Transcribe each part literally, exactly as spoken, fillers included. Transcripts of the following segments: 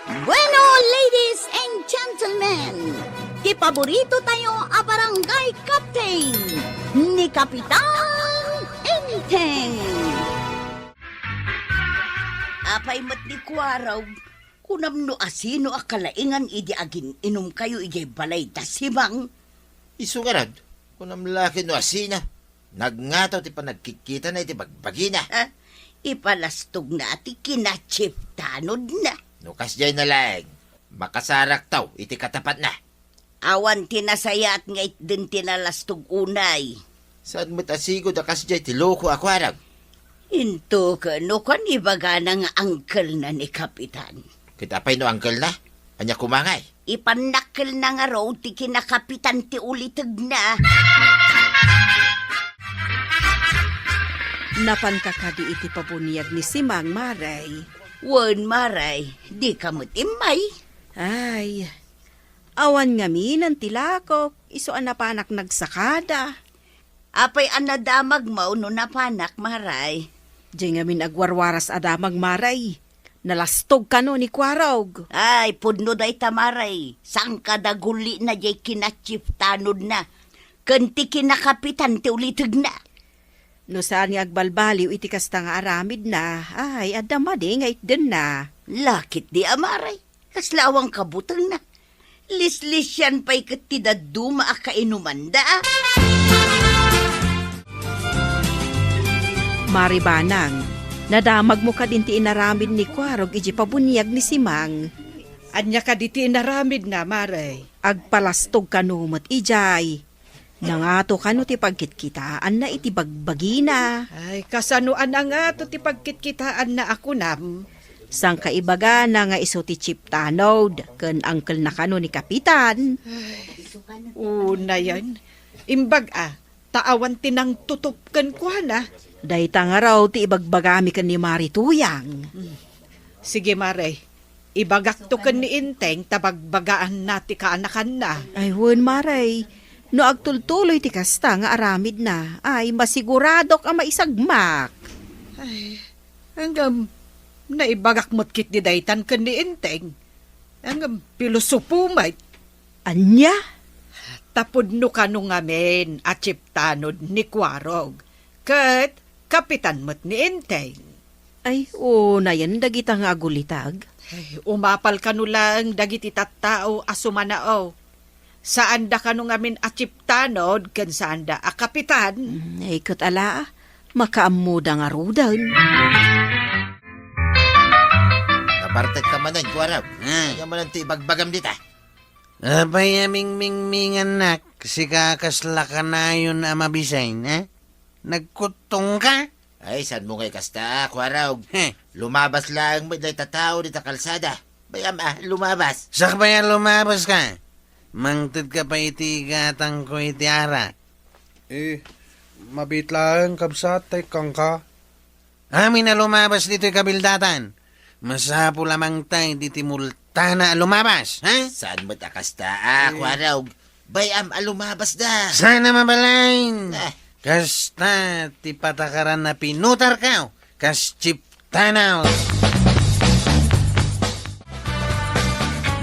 Bueno, ladies and gentlemen, ti paborito tayo a barangay captain, ni Kapitan Enteng. Apay met ni Kuarog, kunam no asino a kalaingan idi agin-inumkayo idiay balay da Simang? Isu ngarud, kunam laeng no asino. Nagngato ti panagkitkitana iti bagbagina. Ha? Ipalastogna ti kinatsiptanodna. No kasdiay na laeng, makasarakto iti katapatna. Awan ti nasayaat nga itden ti nalastog unay. Saan met a sigud a kasdiay ti loko a Kuarog? Into ken no kuan ibagana nga angkelna ni Kapitan. Ket apay no angkelna? Ania koma ngay? Ipannakkelna ngarud ti kinakapitan ti ulitegna. Napanka kadi iti pabuniag ni Simang, Maray? Wen, Maray, dika met immay. Ay, awan ngaminen ti lakok, isu a napanak nagsakada. Apay a nadamagmo no napanak, Maray? Diay ngamin agwarwaras a damag, Maray. Nalastog kano ni Kuarog. Ay, pudno dayta, Maray. Sangkada gulina diay kinatsiptanodna ken ti kinakapitan ti ulitegna. No saan nga agbalbaliw iti kasta nga aramidna, ay, adda madi nga itdenna. Lakit di a, Maray. Kasla awan kabutengna. Lislisian pay ket ti dadduma a kainumanda, a. Mari Banang, nadamagmo kadin ti inaramid ni Kuarog idiay pabuniag ni Simang? Ania kadi ti inaramidna, Mare? Agpalastog kano met idiay. Nangato kano ti pagkitkitaanna iti bagbagina. Ay, kasano a nangato ti pagkitkitaanna a kunam? Sangkaibagana nga isu ti Chief Tanod ken angkelna kano ni Kapitan. Ay, unayen. Imbag a, ta awan ti nangtutup kenkuana. Dayta ngarud ti ibagbagami ken ni Mari Tuyang. Hmm. Sige, Mare. Ibagakto ken ni Enteng ta bagbagaanna ti kaanakanna. Ay, wen, Mare. No agtultuloy ti kasta nga aramidna, ay, masiguradok a maisagmak. Ay, ngem, naibagak met ketdi daytan ken ni Enteng. Ngem, pilosopo met. Ania? Ta pudno kano ngamin a Chief Tanod ni Kuarog, ket kapitan met ni Enteng. Ay, unayen dagita nga agulitag. Ay, umapal kano laeng dagiti tattao a sumanao. Saanda kano ngamin a Chief Tanod ken saanda a kapitan. Mm, ay, ket ala, makaammoda ngaruden. Nabartek ka manen, Kuarog. Ah. Ania manen ti ibagbagam dita? Apay a mingmingmingannak, sika a kasla kanayon a mabisay, ha? Nagkuttong ka? Ay, saanmo ngay kasta, Kuarog? Heh. Lumabas laeng met dayta tao dita kalsada. Bay-am a, lumabas. Sakbay a lumabas ka. Mangted ka pay iti igatangko iti arak. Eh, mabiit laeng, kabsat, ta ikkanka. Amin a lumabas ditoy kabildatan, masapul a mangted iti multana a lumabas, ha? Saan met a kasta, a, eh, Kuarog? Bay-am a lumabasda. Saan a mabalin? Ah. Kasta ti patakaran a pinutarko, kas Chief Tanod.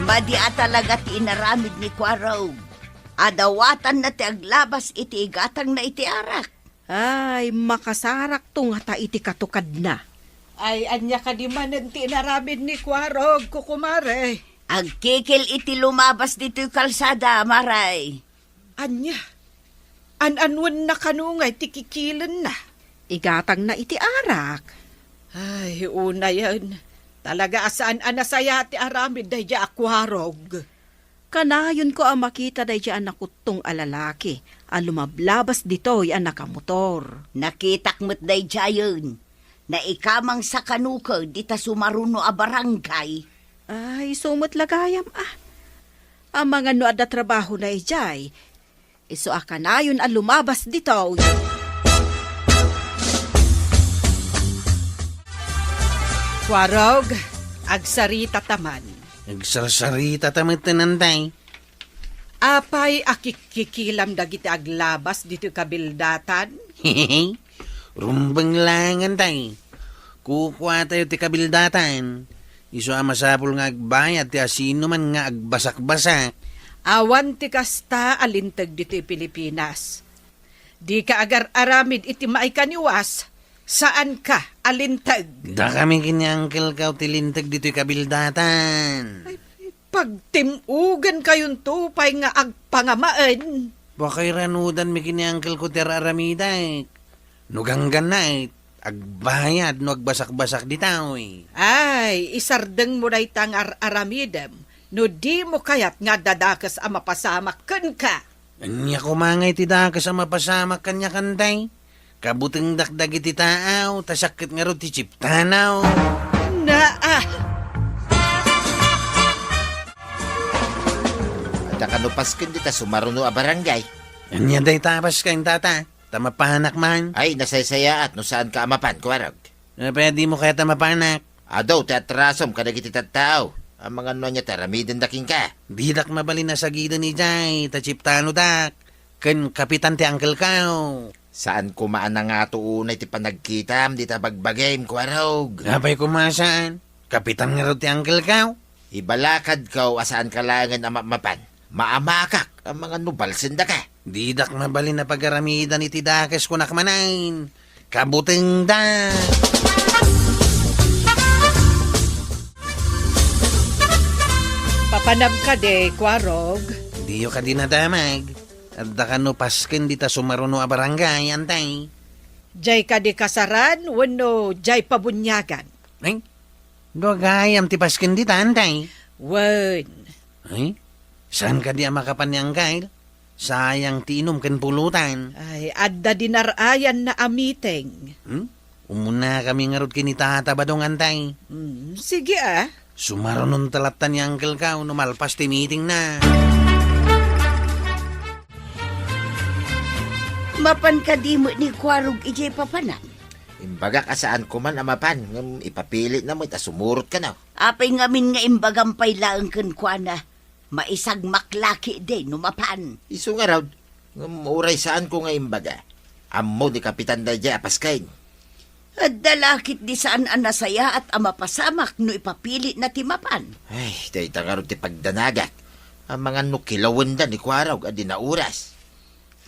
Madi a talaga ti inaramid ni Kuarog. Adawatanna ti aglabas iti igatangna iti arak. Ay, makasarakto ngata iti katukadna. Ay, ania kadi manen ti inaramid ni Kuarog, kukumare? Agkikil iti lumabas ditoy kalsada, Maray. Ania? An-anuenna kano ngay ti kikilenna? Igatangna iti arak. Ay, unayen. Talaga a saan a nasayaat ti aramid daydiay a Kuarog. Kanayonko a makita daydiay a nakuttong a lalaki a lumablabas ditoy a nakamotor. Nakitak met daydiayen. Naikamangsa kano ket dita sumaruno a barangay. Ay, isu met la gayam, a. Amangan no adda trabahona idiay. Isu a kanayon a lumabas ditoy. Kuarog, agsaritata man. Agsarsarita ta met, Antay. Apay a kikkikilam dagiti aglabas ditoy kabildatan? Rumbeng laeng, Antay. Kukuatayo ti kabildatan. Isu a masapul nga agbayad ti asinoman nga agbasakbasak. Awan ti kasta a linteg ditoy Pilipinas. Dika agar-aramid iti maikaniwas, saanka a linteg. Dakami ken ni Uncle Kao ti linteg ditoy kabildatan. Ay, pagtim-ugenkayonto pay nga agpangamaen. Pakairanudanmi ken ni Uncle Kao ti ar-aramidek. No gangganna, agbayad no agbasakbasak ditoy. Ay, isardengmo dayta nga ar-aramidem no dimo kayat nga adda dakes a mapasamak kenka. Ania koma ngay ti dakes a mapasamak kaniak, Antay? Kabutengdak dagiti taaw, ta siak ket ngarud ti chiptanaw. Naa! Adda kano pasken dita sumaruno a barangay? Ania dayta a pasken, tata? Ta mapanak man. Ay, nasaysayaat no saanka a mapan, Kuarog. Apay a dimo kayat a mapanak? Adu ti atrasom kadagiti tattao. Amangan no ania ti aramidenda kenka. Didak mabalin a sagiden idiay, ta chiptanodak. Ken kapitan ti Uncle Kao. Saan koma a nangato unay ti panagkitam dita bagbagim, Kuarog. Apay koma saan? Kapitan ngarud ti Uncle Kao. Ibalakadko a saanka laengen a mapmapan. Maamakak, amangan no balsendaka. Didak mabalin a pagaramidan iti dakes, kunak manen. Kabutengda. Papanam kadi, Kuarog? Diyo kadi nadamag. Adda kano pasken dita sumaruno a barangay, Antay? Jay kadi kasaran wenno jay pabuniagan? Ay, no gayam ti pasken dita, Antay? Wen. Ay, saan kadi a makapan ni Uncle? Sayang ti inum ken pulutan. Ay, adda dinar-ayanna a meeting. Hmm? Umunakami ngarud ken ni Tata Badong, Antay. Hmm, sige, ah. Sumarunon ta latta ni Uncle Kao no malpas ti meetingna. Mapan kadi met ni Kuarog idiay papanan? Imbagak a saan koman a mapan, ngem ipapilitna met a sumurot kano. Apay ngamin nga imbagam pay laeng kenkuana? Maisagmak la ketdi no mapan. Isu ngarud, ngem uray saanko nga imbaga, ammo ni Kapitan daydiay a pasken. Adda la ketdi saan a nasayaat a mapasamak no ipapilitna ti mapan. Ay, dayta ngarud ti pagdanagak. Amangan no kilawenda ni Kuarog a di nauras.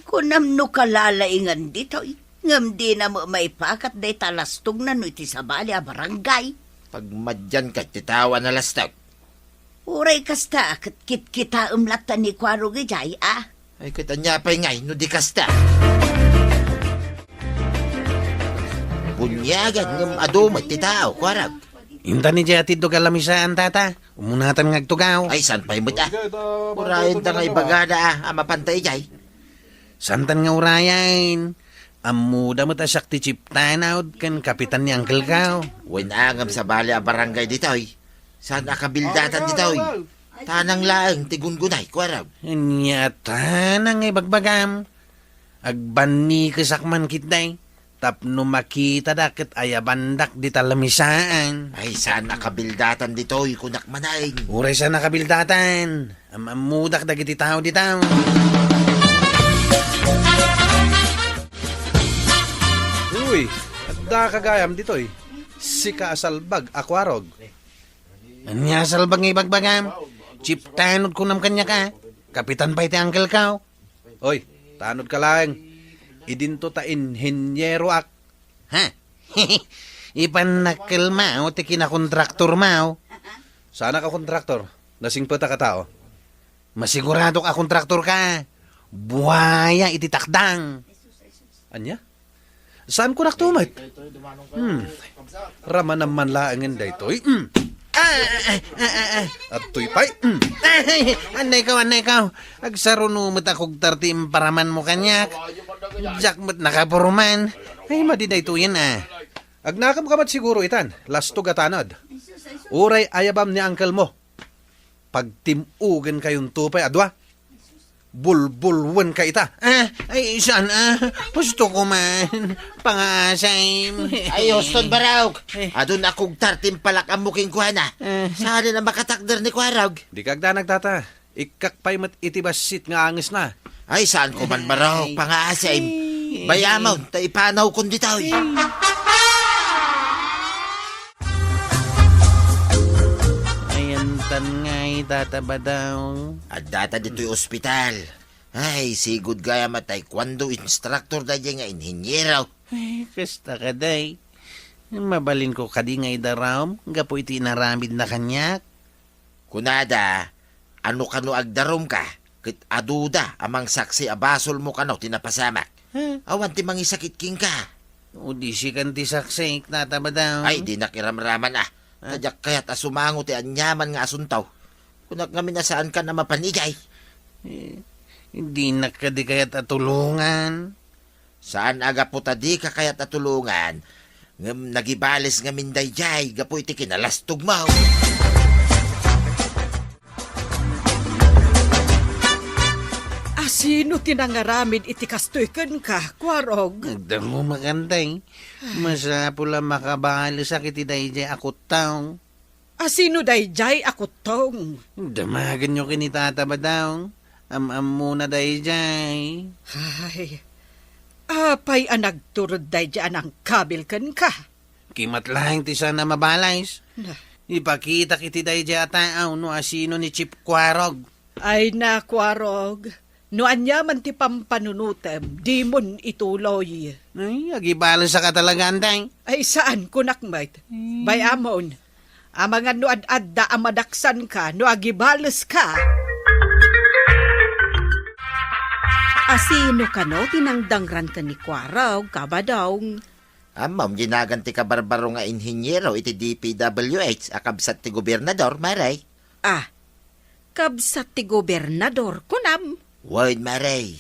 Kunam no kalalaingan ditoy, ngem dina met maipakat dayta lastogna no iti sabali a barangay. Pagmadianka iti tao a nalastog. Uray kasta, ket kitkitaem latta ni Kuarog idiay, a? Ay, ket ania pay ngay no di kasta? Buniagan ngem adu met ti tao, Kuarog. Intan idiay atiddog a lamisaan, tata. Umunatan nga agtugaw. Ay, saan pay met, a? Urayenta nga ibagada, a, a mapanta idiay. Santan nga urayen. Ammoda met a siak ti chief tanod ken kapitan ni Uncle Kao. Wen a ngem sabali a barangay ditoy. Saan a kabildatan ditoy? Tanang laeng ti gungunay, Kuarog. Ania tanang nga ibagbagam? Agbannikesakman ketdi tapno makitada ket ayabandak dita lamisaan. Ay, saan a kabildatan ditoy, kunak manen. Uray saan a kabildatan. Am-ammodak dagiti tao dita. Uy, adda ka gayam ditoy. Sika a salbag a Kuarog. Ania a salbag nga ibagbagam? Chief tanod kunam kaniak a. Kapitan pay ti Uncle Kao. Oy, tanod ka laeng. Idinto ta inhinieroak. Ha? Ipannak kelmo ti kinakontraktormo. Saanak a kontraktor. Nasingpetak a tao. Masiguradok a kontraktor ka. Buaya iti takdang. Ania? Saan kunak to met? Hmm. Ramanam man laengen daytoy. Hmm. Ah, ah, ah, ah, ah. Adtoy pay. Hmm. Ay, annay kaw, annay kaw. Agsaruno met a kugtar ti imparamanmo kaniak. Diak met nakapuruman. Ay, madi daytoyen, a. Agnakem ka met siguro itan. Lastog a tanod. Uray ayabam ni uncle mo. Pagtim-ugenkayonto pay a dua. Bulbulwenka ita. Ah, ay, saan, a? Husto ko man. Pangasim. Ay, huston, Barok. Eh. Adun a kugtar ti impalak-ammo kenkuana. Eh. Saan a makatakder ni Kuarog? Dika agdanag, tata. Ikkak pay met iti bassit nga angesna. Ay, saan ko man, Barok. Ay. Pangasim. Ay. Bayamon, ta ipanawkon ditoy. Ay. Ngay, Tata Badong. Addata ditoy ospital. Ay, sigud gayam a taekwondo instructor daydiay nga inhinyero. Ay, kasta kadi. Mabalinko kadi nga idarum gapu iti inaramidna kaniak? Kunada, no kano agdarumka, ket aduda a mangsaksi a basolmo kano ti napasamak. Hmm. Awan ti mangisakit kenka. O di sikan ti saksik, Tata Badong. Ay, dinak iramraman, a. Ah. Ta diak kayat a sumango ti aniaman nga asunto. Kunak ngamin a saankan a mapan idiay. Eh, dinak kadi kayat a tulongan. Saan a gapu ta dika kayat a tulongan, ngem nagibales ngamin daydiay gapu iti kinalastogmo. A sino ti nangaramid iti kastoy kenka, Kuarog? Nagdangumakan, tay. Masapul a makabalesak iti daydiay a kuttong. A sino daydiay a kuttong? Damagenyo ken ni Tata Badong. Am-ammona daydiay. Ay, apay a nagturod daydiay a nangkabil kenka? Kimat laeng ti saan a mabales. Na. Ipakitak iti daydiay a tao no a sino ni Chief Kuarog. Ay na, Kuarog. No aniaman ti pampanunotem, dimon ituloy. Ay, agibalesak a talaga, anday. Ay, saan, kunak met. Hmm. Bay-amon, amangan no ad-adda a madaksanka no agibaleska. A sino kano ti nangdangran ken ni Kuarog, Kabadong? Ammom, dinagan ti kabarbaro nga inhinyero iti D P W H a kabsat ti gobernador, Mare. Ah, kabsat ti gobernador, kunam? Wen, Mare.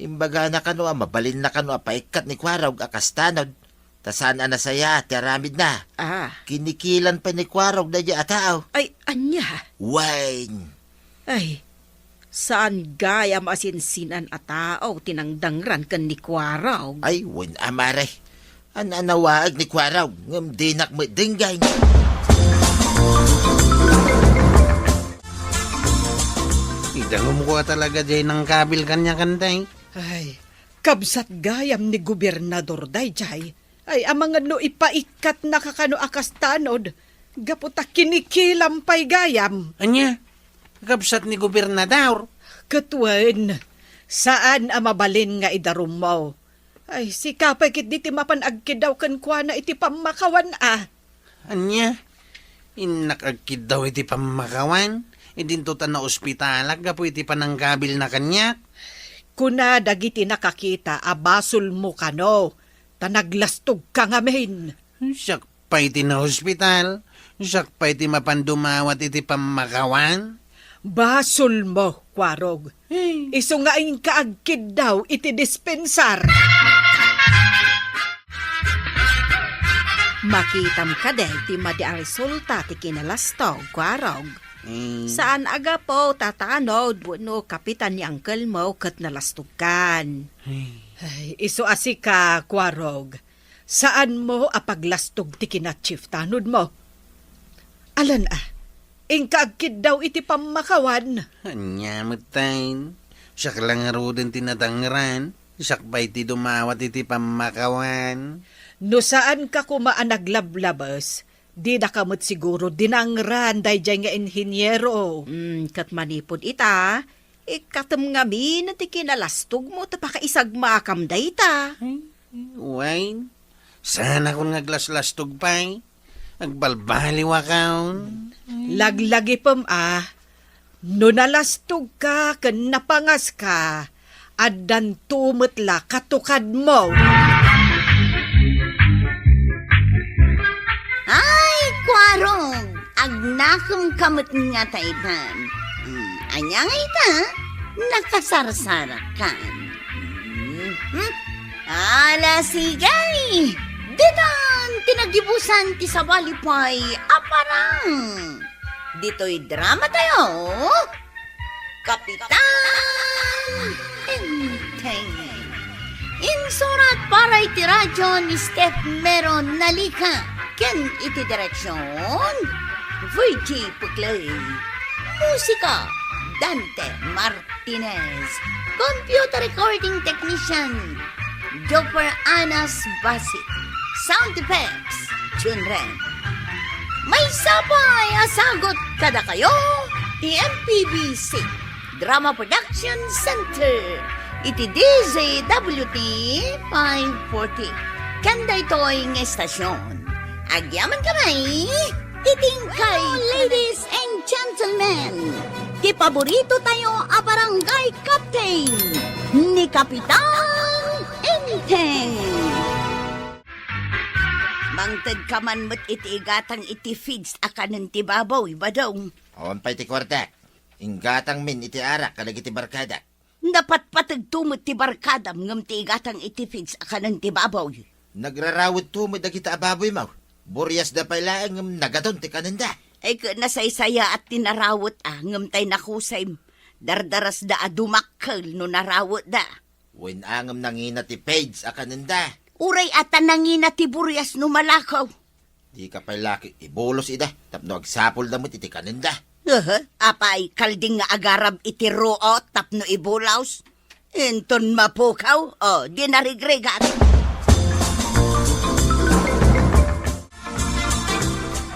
Imbagana kano a mabalinna kano a paikkat ni Kuarog a kastanod, ta saan a nasayaat ti aramidna. Ah. Kinikilan pay ni Kuarog daydiay a tao. Ay, ania? Wen. Ay, saan gayam a sinsinan a tao ti nangdangran ken ni Kuarog? Ay, wen a, Mare. An-anawaek ni Kuarog, ngem dinak met denggen. Idalumko a talaga diay nangkabil kaniak, anday. Ay, kabsat gayam ni gobernador daydiay. Ay, amangan no ipaikkatnaka kano a kastanod, gapu ta kinikilam pay gayam. Ania? Kabsat ni gobernador? Ket wen, saan a mabalin nga idarummo. Ay, sika pay ketdi ti mapan agkiddaw kenkuana iti pammakawan a. Ania? Innak agkiddaw iti pammakawan? Idinto ta naospitalak gapu iti panangkabilna kaniak? Kuna dagiti nakakita a basolmo kano, ta naglastogka ngamin. Siak pay ti naospital, siak pay ti mapan dumawat iti pammakawan? Basolmo, Kuarog. Hey. Isu nga inka agkiddaw iti dispensar. Makitam kadi ti madi a resulta ti kinalastog, Kuarog. Hey. Saan a gapu ta tanod wenno kapitan ni angkelmo ket nalastogkan. Hey. Ay, isu a sika, Kuarog. Saanmo a paglastog ti kina-chief tanodmo. Alan a, inka agkiddaw iti pammakawan. Ania metten? Siak la ngaruden ti nadangran, siak pay ti dumawat iti pammakawan. No saanka koma a naglablabes, didaka met siguro dinangran daydiay nga inhinyero. Mm, ket manipud ita, ikkatem ngamin ti kinalastogmo ta pakaisagmakam dayta. Ay, wen, saanakon nga aglaslastog pay. Agbalbaliwakon. Laglagipem a, no nalastogka ken napangaska, addanto met la katukadmo. Ay, Kuarog, agnakemka met nga taydan. Hmm, ania nga ita? Nakasarsarakan. Hmm, hmm. Ala, sige! Ditan ti nagibusan ti sabali pay a parang. Ditoy drama tayo, Kapitan Enteng. Insurat para iti radyo ni Steph Meron Nalica ken iti direksyon, Virgie Puclay. Musika, Dante Martinez. Computer recording technician, Jopper Anas Basit. Sound effects, Jun Ren. Maysa pay a sagut kadakayo ti M P B C Drama Production Center iti D Z W T five forty. Ken daytoy nga estasyon, agyaman kami iti inkay, ladies and gentlemen, ti paborito tayo a barangay captain, ni Kapitan Enteng. Mangted ka man met iti igatang iti feeds a kanen ti baboy, Badong. Awan pay ti kuartak. Inggatangmin iti arak kadagiti barkadak. Napatpategto met ti barkadam ngem ti igatang iti feeds a kanen ti baboy. Nagrarawetto met dagita a baboymo. Buriasda pay laeng ngem nagadon ti kanenda. Ay, ket nasaysayaat ti narawet a, ngem tay nakusem, dardarasda a dumakkel no narawetda. Wen a ngem nangina ti feeds a kanenda. Uray a ta nangina ti burias no malakaw. Dika pay laki ibulos ida tapno agsapulda met iti kanenda. Aha, apay, kalding nga agarab iti ruot tapno ibulos? Inton mapukaw, o, di narigrigat.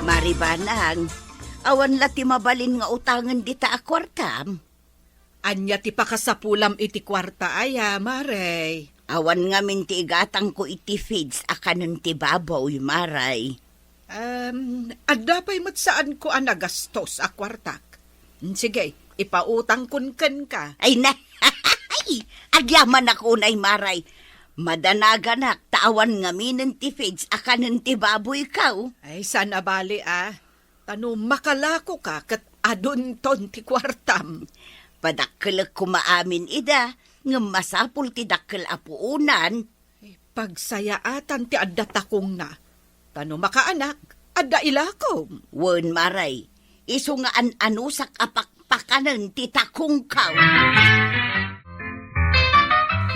Maribanang, awan la ti mabalin nga utangen dita a kuartam? Ania ti pakasapulam iti kuarta aya, Mare? Awan ngamin ti igatangko iti feeds a kanen ti baboy, Mare. Em, adda pay met saanko a nagastos a kuartak. Sige, ipautangkon kenka. Ay, na, agyamanak unay, Mare. Madanaganak ta awan ngaminen ti feeds a kanen ti baboyko. Ay, saan a bali, a. Ta no makalakoka ket adunton ti kuartam. Padakkelek koma amin ida, ngem masapul ti dakkel a puonan. Pagsayaatan ti adda takongna. Ta no makaanak, adda ilakom. Wen, Mare, isu nga an-anusak a pakpakanen ti takongko.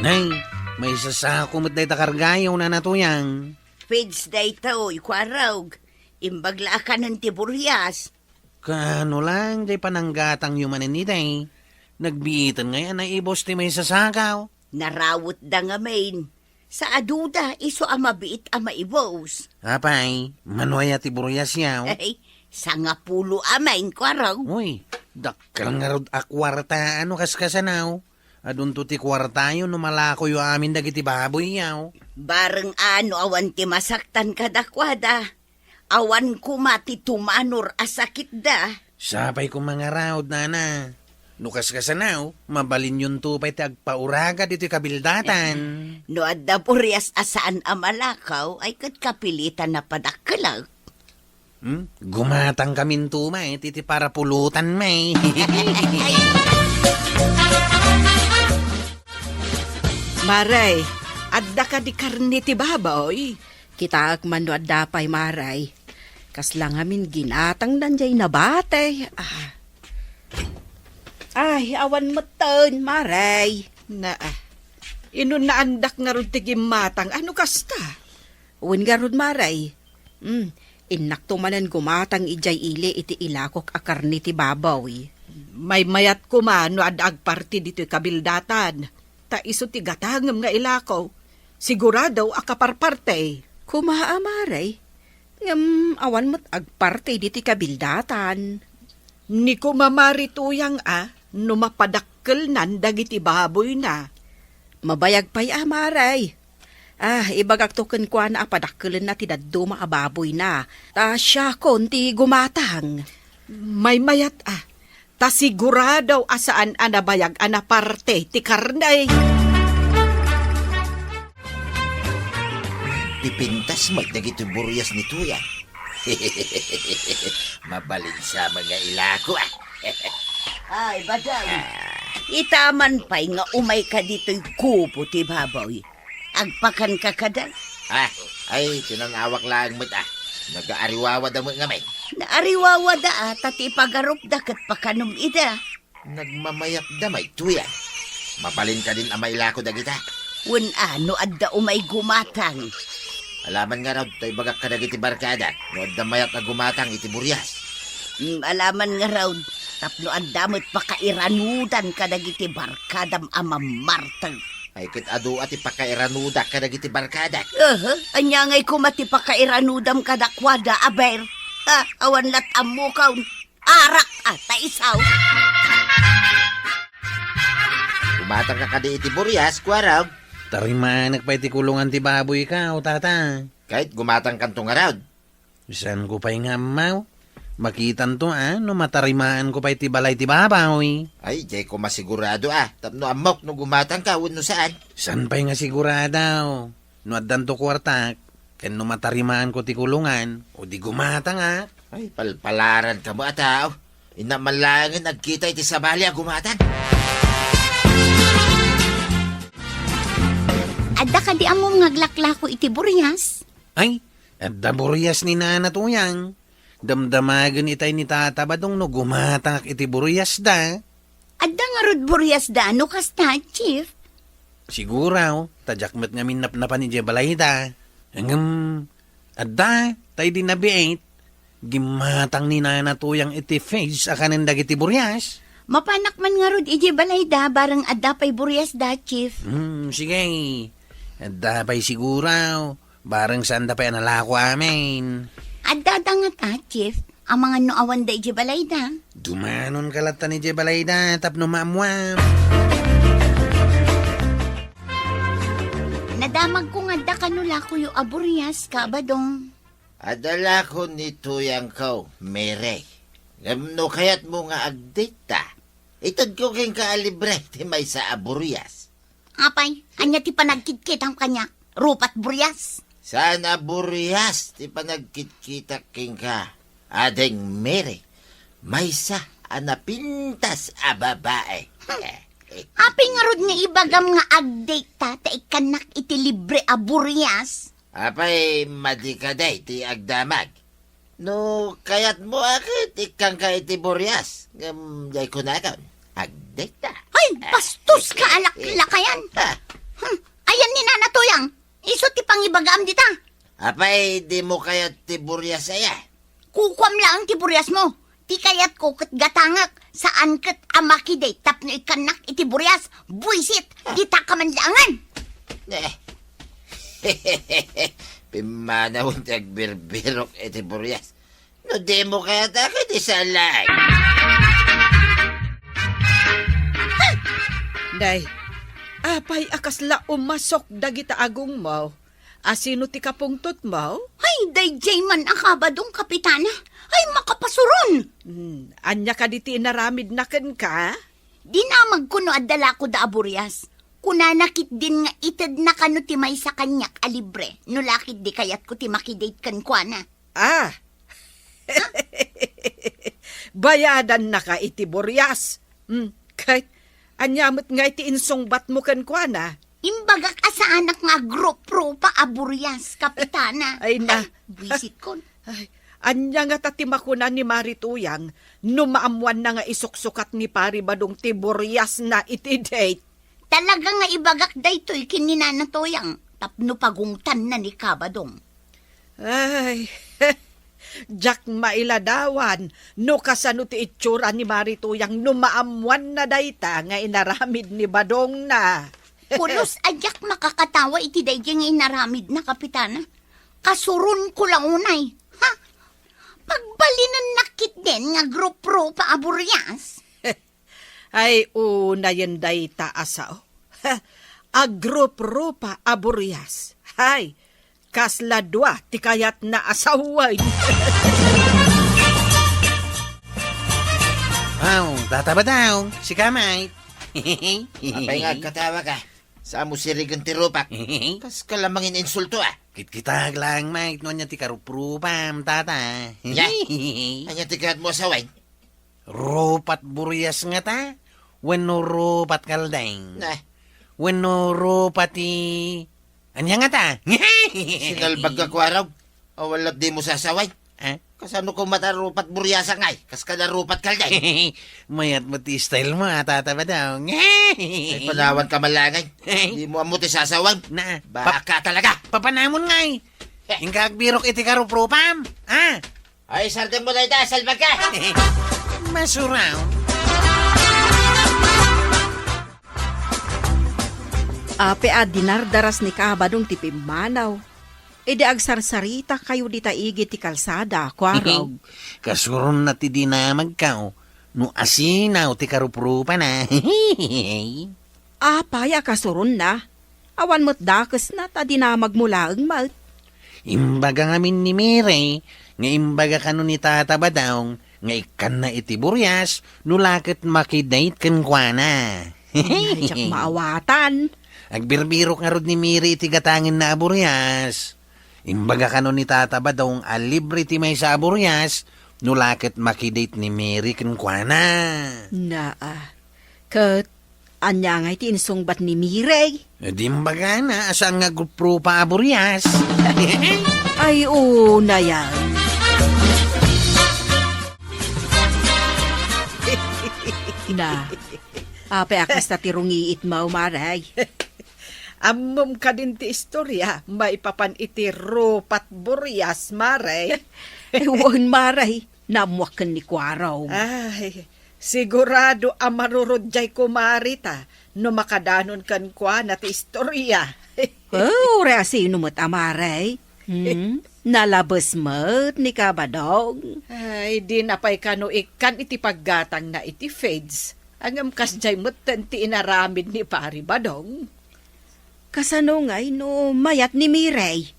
Nay, maisasako met dayta kargayo, Nana Tuyang. Feeds daytoy, Kuarog. Imbag la a kanen ti burias. Kaano lang jay pananggatangyo manen ita, eh? Nagbiiten ngay a naibos ti maisasakaw. Narawetda ngamin. Saadoda, isu a mabiit a maibos. Apay, mano aya ti buriasyo? Ay, sangapulo a main, Kuarog. Uy, dakkel ngarud a kuarta, ano, kaskasanaw? Adunto ti kuartayo no malakoyo amin dagiti baboyyo. Bareng a no awan ti masaktan kadakuada. Awan koma ti tumanor a sakitda. Sapay koma ngarud, Nana. No kaskasanaw, mabalinyonto pay ti agpauraga ditoy kabildatan. No adda burias a saan a malakaw, ay ket kapilitan a padakkelek. Hmm? Gumatangkaminto met iti parapulutan met. Mare, adda kadi karne ti baboy? Kitaek man no adda pay, Mare. Kasla ngamin ginatangdan jay nabate. Ah. Ay, awan metten, Mare. Na, ah. Inunnaandak ngarud ti gimmatang. Ano kasta? Wen ngarud, Mare. Hmm, innakto manen gumatang idiay ili iti ilakok a karne ti baboy. Maymayat koma no adda agparti ditoy kabildatan. Ta isu ti gatangem nga ilako. Sigurado a kaparparte. Koma a, Mare. Ngem awan met agparti ditoy kabildatan. Ni koma, Mare Tuyang, a, no mapadakkelnan dagiti baboyna. Mabayag pay a, Mare. Ah, ibagakto kenkuana a padakkelenna ti dadduma a baboyna. Ta siakon ti gumatang. Maymayat a. Ta sigurado a saan a nabayag a naparte ti karne. Pipintas met dagiti burias ni Tuya. Mabalin sa mga ilako, ah. Ay, Badong. Ah. Itaman pay nga umay ka ditoy kubo ti baboy. Agpakan ka kada? Ah, ay, tinan-awak laeng met, ah. Nagaariwawada met ngamin. Naariwawada, ah, ta ti ipagarupda ket pakanom ida. Nagmamayatda met, Tuya. Mabalin kadin a mailako dagita? Wen a, no adda umay gumatang. Alaman ngarud, ta ibagak kadagiti barkada, no adda mayat a gumatang iti burias. Mm, alaman ngarud, tapno adda met pakairanudan kadagiti barkadam a mammarteg. Ay, ket adu a ti pakairanudak kadagiti barkadak. Aha, ania ngay koma ti pakairanudam kadakuada, aber? Ah, awan lat ammokon. Arak, ah, ta isaw. Gumatangka kadi iti burias, Kuarog? Tarimanek pay ti kulongan ti baboyko, tata. Ket gumatangkanto ngarud? Saanko pay nga ammo. Makitanto, a, no matarimaanko pay ti balay ti baboy. Ay, dayko masigurado, a. Tapno ammok no gumatangka wenno saan. Saan pay nga sigurado? No addanto kuartak, ken no matarimaanko ti kulongan, o di gumatangak. Ay, palpalaranka mo a tao. Innak man laengen agkita iti sabali a gumatang. Adda kadi ammom nga aglaklako iti burias? Ay, adda burias ni Nana Tuyang. Damdamagen itay ni Tata Badong no gumatangak iti buriasda. Adda ngarud buriasda no kasta, Chief? Siguro, ta diak met ngamin napnapan idiay balayda. Ngem, adda, ta idi nabiit, gimmatang ni Nana Tuyang iti fridge a kanen dagiti burias. Mapanak man ngarud idiay balayda, bareng adda pay buriasda, Chief. Hmm, sige. Adda pay siguro. Bareng saanda pay a nalako amin. Addada ngata, Chief, amangan no awanda idiay balayda. Dumanonka latta idiay balayda tapno maammuam. Nadamagko nga adda kano lakoyo a burias, Ka Badong. Adda lako ni Tuyangko, Mary. Ngem no kayatmo nga agdate ta, itedko kenka a libre ti maysa a burias. Apay, ania ti panagkitkitam kaniak? Rupat burias? Saan a burias ti panagkitkitak kenka, Ading Mary? Maysa a napintas a babae. Apay ngarud nga ibagam nga agdate ta, ta ikkannak iti libre a burias? Apay, madi kadi ti agdamag? No kayatmo a ket ikkanka iti burias, ngem diay kunakon, agdate ta. Ay, bastos ka, alaklakayan! Ah. Hmm, ayan ni Nana Tuyang, isu ti pangibagaam dita. Apay, dimo kayat ti burias aya? Kukuam laeng ti buriasmo. Ti kayatko ket gatangek, saan ket a makidate tapno ikkannak iti burias. Buisit, dita ka man laengen. Eh. Pimmanawen ti agbirbirok iti burias. No dimo kayat a ket isalay. Nay, apay a kasla umasok dagita agongmo? Asino ti kapungtotmo? Ay, daydiay man a Ka Badong, Kapitana. Ay, makapasuron! Hmm, ania kadi ti inaramidna kenka? Dinamagko no adda lakoda a burias. Kunana ketdin nga itedna kano ti maysa kaniak a libre, no la ketdi kayatko ti makidate kenkuana. Ah! Bayadannaka iti burias. Hmm, ket ania met ngay ti insungbatmo kenkuana? Imbagak a saanak nga agruprupa a burias, Kapitana. Ay, na. Ay, buisitkon. Ay, ania ngata ti makuna ni Mari Tuyang no maammuanna nga isuksukat ni Pari Badong ti buriasna iti date? Talaga nga ibagak daytoy ken ni Nana Tuyang tapno pagungtanna ni Ka Badong. Ay, diak mailadawan no kasano ti itsura ni Mari Tuyang no maammuanna dayta nga inaramid ni Badongna. Pulos a diak makakatawa iti daydiay nga inaramidna, Kapitana. Kasuronko la unay. Ha? Pagbalinennak ketdin nga agruprupa a burias. Ay, unayen dayta a sao. Agruprupa a burias. Hay, kasla dua ti kayatna a sawen. Aw, Tata Badong, sika met. Apay nga agkatawaka? Saanmo sirigen ti rupak? Kaska la mangininsulto, a. Kitkitak laeng met no ania ti karuprupam, Tata. Ya. Ania ti kayatmo a sawen? Rupat burias ngata? Wenno rupat kaldeng? Nah. Wenno rupat ti ania ngata? Sinalbagka, Kuarog. Awan lat dimo sasawen. Eh? Kasano koma ta rupat buriasak ngay? Kas kada rupat kaldeng? Mayat mo ti style mo, a, Tata Badong. Ay, panawan ka man laeng. Dimo ammo ti sasawen. Na, pa- Baka talaga. Papanamon ngay. Eh. Inka agbirok iti karuprupam. Ah. Ay, sardeng mo dayta, salbag ka! Masuraw. Apay a dinardaras ni Ka Badong ti pimmanaw. Idi agsarsarita kayo dita igid ti kalsada, kuarog. Kasuronna ti dinamagkaw, no asinaw ti karuprupana. Apay a kasuronna? Awan met dakesna ta dinamagmo laeng met. Imbaga ngamin ni Mary nga imbaga kano ni Tata Badong nga ikkanna iti burias no la ket makidate kenkuana. Ay, diak maawatan. Agbirbirok ngarud ni Mary iti gatangenna a burias. Imbaga kano ni Tata Badong a libre ti maysa a burias no la ket makidate ni Mary kenkuana. Naa. Ket ania ngay ti insungbat ni Mary? E, di imbagana a saan nga agprupa a burias. Ay, una yan. Na, apay a kasta ti rungiitmo, Mare? Ammom kadin ti istorya maipapan iti rupat burias, Mare? E, wen, Mare. Naammoak ken ni Kuarog. Ay, sigurado a marurod diay kumari ta no makadanon kenkuana ti istorya. Oh, uray a sino met a Mare? Hmm? Nalabes met ni Kabadong. Ay, di na pay kano ikkan iti paggatangna iti feeds. Ngem kasdiay metten ti inaramid ni Pari Badong. Kasano ngay no mayat ni Mary?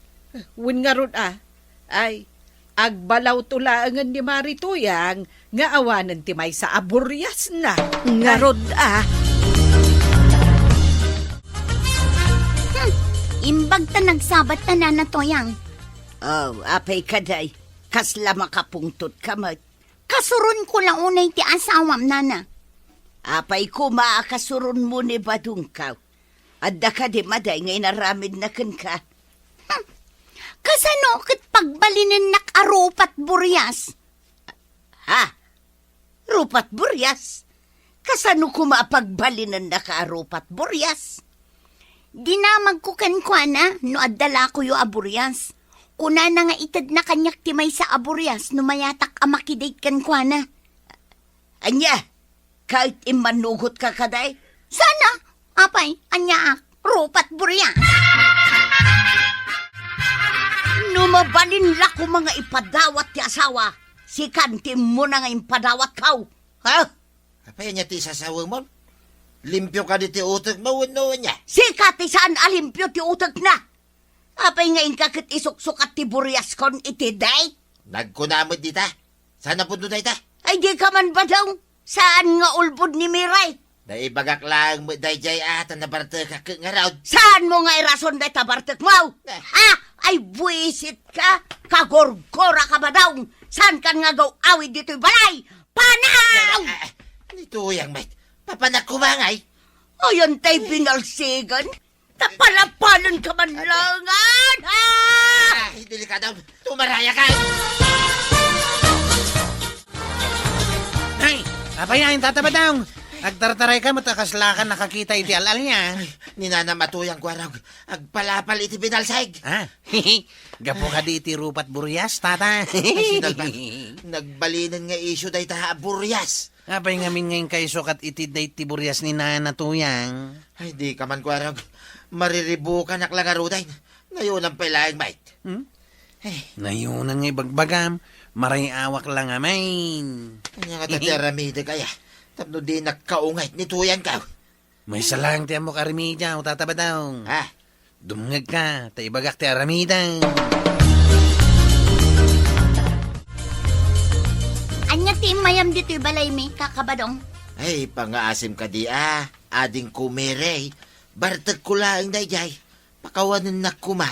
Wen ngarud a. Ay, agbalawto laengen ni Mari Tuyang nga awanen ti maysa a buriasna. Ngarud a. Hmm, imbag ta nagsabat ta, Nana Tuyang. Oh, apay kadi, kasla makapungtot ka met. Kasuronko la unay ti asawam, Nana. Apay koma a kasuronmo ni Badongkaw? Adda kadi madi nga inaramidna kenka? Hmm. Kasano ket pagbalinennak a rupat burias? Ha? Rupat burias? Kasano koma a pagbalinennak a rupat burias? Dinamagko kenkuana no adda lakoyo a burias. Kunana nga itedna kaniak ti maysa a burias no mayatak a makidate kenkuana. Ania? Ket immannugotka kadi? Saan a? Apay, aniaak? Rupat burias. No mabalin la koma nga ipadawat ti asawa, sikan ti immuna nga impadawatko. Ha? Apay, ania ti isasawemon? Limpio kadi ti utekmo wenno ania? Sika ti saan a limpio ti utekna. Apay nga inka ket isuksukat ti buriaskon iti date? Nagkuna met dita. Saan a pudno dayta? Ay, dika man, Badong. Saan nga ulbod ni Mary? Naibagak laeng met daydiay a ta nabartekak ket ngarud. Saanmo nga irason dayta bartekmo? Eh. Ha? Ay, buisit ka. Kagurgura ka, Badong. Saankan nga agaw-awid ditoy balay? Panaw! Ay, ay, ay, ni Tuyang met. Papanak koma ngay. Ayan tay binalsigan. Napalapalen ka man langan, ha? Ay, delikado. Tumaraya ka. Ay, apay, Tata Badong. Agtartaray ka, met a kasla ka nakakita iti al-alia. Ay, ni Nana Tuyang, kuarog. Agpalapal iti binalseg. Ha? Gapu kadi iti rupat burias, Tata? Ay, sinalba. Nagbalinen nga isyu dayta a burias. Apay ngamin nga inka isukat iti date ti burias ni Nana Tuyang? Ay, dika man, kuarog. Mariribukanak la ngaruden. Nayonan pay laeng met. Hmm? Ay. Nayonan nga ibagbagam, marayawak la ngamin. Ania ngata ti aramidek aya? Tapno dinak kaunget ni Tuyangko. Maysa laeng ti ammok a remediaw, Tata Badong. Ha? Dumngegka, ta ibagak ti aramidem. Ania ti immayam ditoy balaymi, Kaka Badong? Ay, pangaasim kadi a, adingko Mary. Bartekko laeng daydiay. Pakawanennak koma.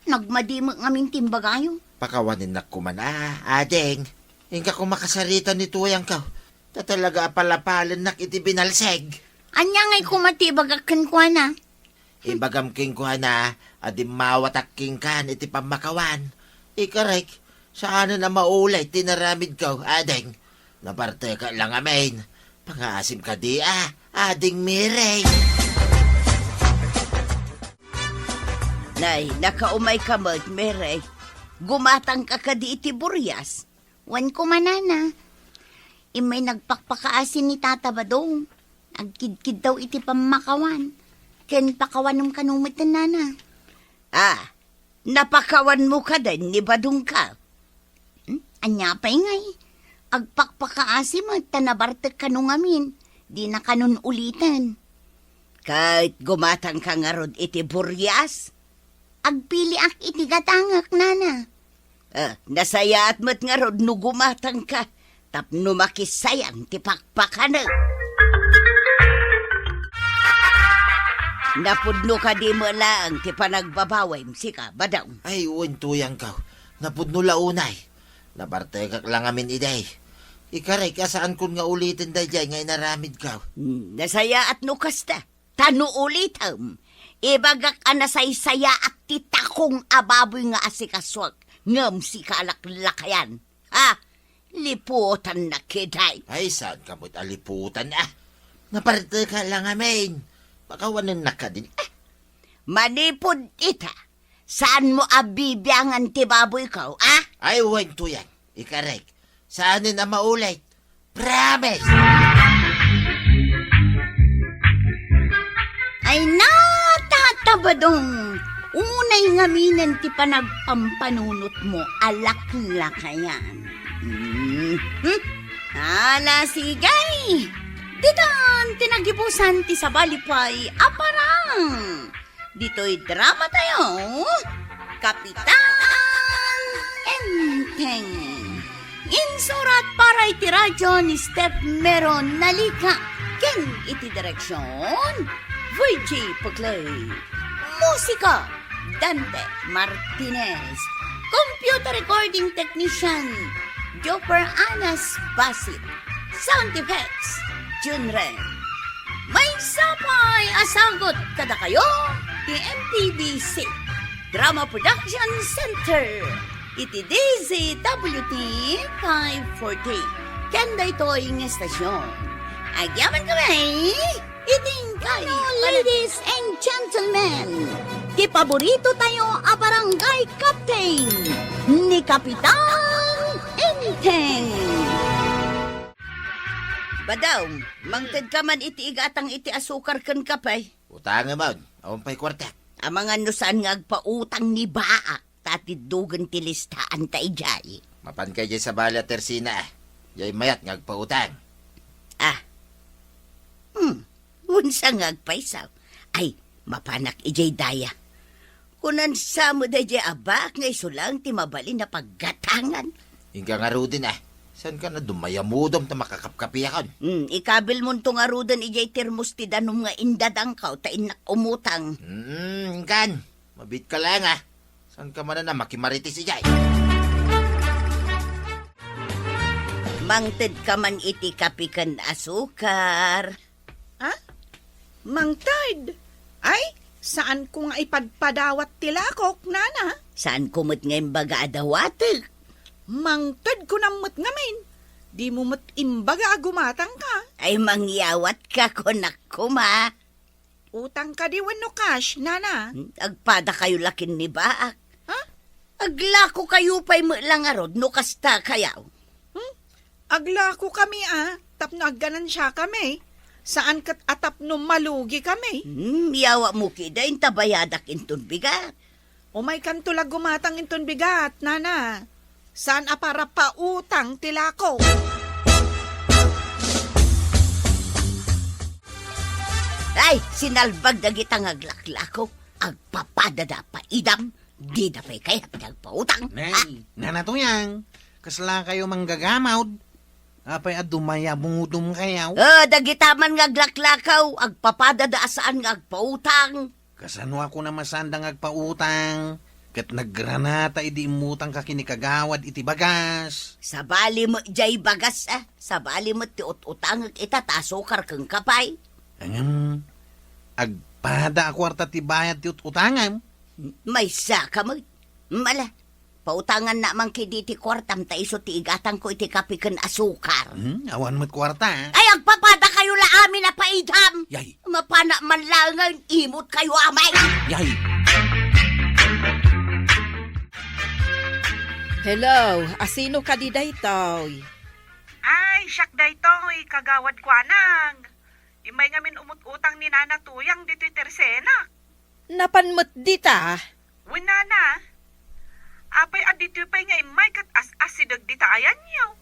Nagmadi met ngamin ti imbagayo. Pakawanennak koma a, ading. Inka koma kasarita ni Tuyangko. Ta talaga a palapalennak iti binalseg. Ania ngay koma ti ibagak kenkuana? Ibagam kenkuana a dimmawatak kenka iti pammakawan. Ikarek, saanen a maulit ti inaramidko, ading. Nabartekak la ngamin. Pangaasim kadi a, ading Mary. Nay, nakaumayka met, Mary. Gumatangka kadi iti burias? Wen koma, Nana. Immay nagpakpakaasin ni Tata Badong. Agkidkiddaw iti pammakawan. Ken pakawanem kano met, Nana. Ah, Napakawanmo kadin ni Badongko? Hmm? Ania pay ngay? Agpakpakaasi met ta nabartek kano ngamin. Dina kanon uliten. Ket gumatangka ngarud iti burias? Agpiliak iti gatangek, nana. Ah, nasayaat met ngarud no gumatangka tapno makisayang ti pakpakanek. Napudno kadi met laeng ti panagbabawem sika, Badong? Ay, wen, tuyangko. Napudno la unay. Nabartekak la ngamin idi. Ikarek a saankon nga uliten daydiay nga inaramidko. Hmm, nasayaat no kasta. Ta no ulitem, ibagak a nasaysayaat ti takong a baboy nga asikasuak, ngem sika a laklakayan. Ha? Liputannak idi. Ay, saanka met a liputan, a. Nabartekak la ngamin. Pakawanennak kadin, a. Manipud ita, saanmo a bibiangan ti baboyko, a? Ay, wen, tuyang. Ikarek. Saanen a maulit. Promise! Ay, nata, Badong! Unay ngaminen ti panagpampanunotmo a laklakayan. Hmm? Hmm? Ala, sige! Ditan ti nagibusan ti sabali pay a parang. Ditoy drama tayo, Kapitan Enteng. Insurat para iti radyo ni Steph Meron Nalica ken iti direksyon, Virgie Puclay. Musika, Dante Martinez. Computer recording technician, Joper Anas Basit. Sound effects, Jun Ren. Maysa pay a sagut kadakayo ti M P B C Drama Production Center iti D Z W T five forty. Ken daytoy nga estasyon, agyamankami iti inkay. Ano, ladies and gentlemen, ti paborito tayo a barangay captain ni Kapitan Enteng. Badong, mangtedka man iti igatang iti asukar ken kape. Utangem, awan pay kuarta. Amangan no saan nga agpautang ni Baak, ta titdogen ti listaan ta idiay. Mapanka idiay sabali a tersina, a. Diay mayat nga agpautang. Ah. Hmm. Unsa nga agpayso? Ay, mapanak idiay daya. Kunan sa met daydiay a Baak nga isu laeng ti mabalin a paggatangan. Inka ngaruden, a. Saanka a dumayamudom ta makakapkapiakon? Hmm, ikabilmonto ngaruden idiay termos ti danum nga indadangko ta innak umutang. Hmm, inkan. Mabiitka laeng, a. Saanka manen a makimarites idiay? Mangtedka man iti kape ken asukar. Ah? Mangted? Ay, saanko nga ipadpadawat ti lakok, nana. Saanko met nga imbaga a dawatek. Mangted kunam met ngamin. Dimo met imbaga a gumatangka. Ay, mangyawatka, kunak koma. Utang kadi wenno cash, nana? Hmm, agpadakayo la ken ni Baak. Ha? Aglakokayo pay met la ngarud no kasta kayo. Hmm? Aglakokami a, tapno agganansiakami. Saan ket a tapno malugikami. Hmm, yawatmo kadi inta bayadak inton bigat. Umaykanto la gumatang inton bigat, nana. Saan a para pautang ti lako. Ay, sinalbag dagita nga aglaklako. Agpapadada a paidam, dida pay kayat nga agpautang. Nay, ha? Nana Tuyang, kaslakayo manggagamawd? Apay a dumayamudom kayo? Ah, dagita man nga aglaklakaw, agpapadada a saan nga agpautang. Kasano a kunam a saanda nga agpautang? Ket naggranata idi immutangka ken ni kagawad iti bagas. Sabali met jay bagas, a. Sabali met ti ut-utangek ita ta asukar ken kape. Ngem, agpada a kuarta ti bayad ti ut-utangem. Maysaka met. Ala, pautangannak man kadi ti kuartam ta isu ti igatangko iti kape ken asukar. Hmm, awan met kuarta, a. Ay, agpapadakayo la amin a paidam! Yay! Mapanak man laengen, imutkayo amay! Yay! Hello, asino kadi daytoy? Ay, siak daytoy, kagawad Kuanang. Immay ngamin umut-utang ni Nana Tuyang ditoy tersenak. Napan met dita? Wen, nana, Apay a ditoy pay nga immay ket as-asideg dita ayanyo?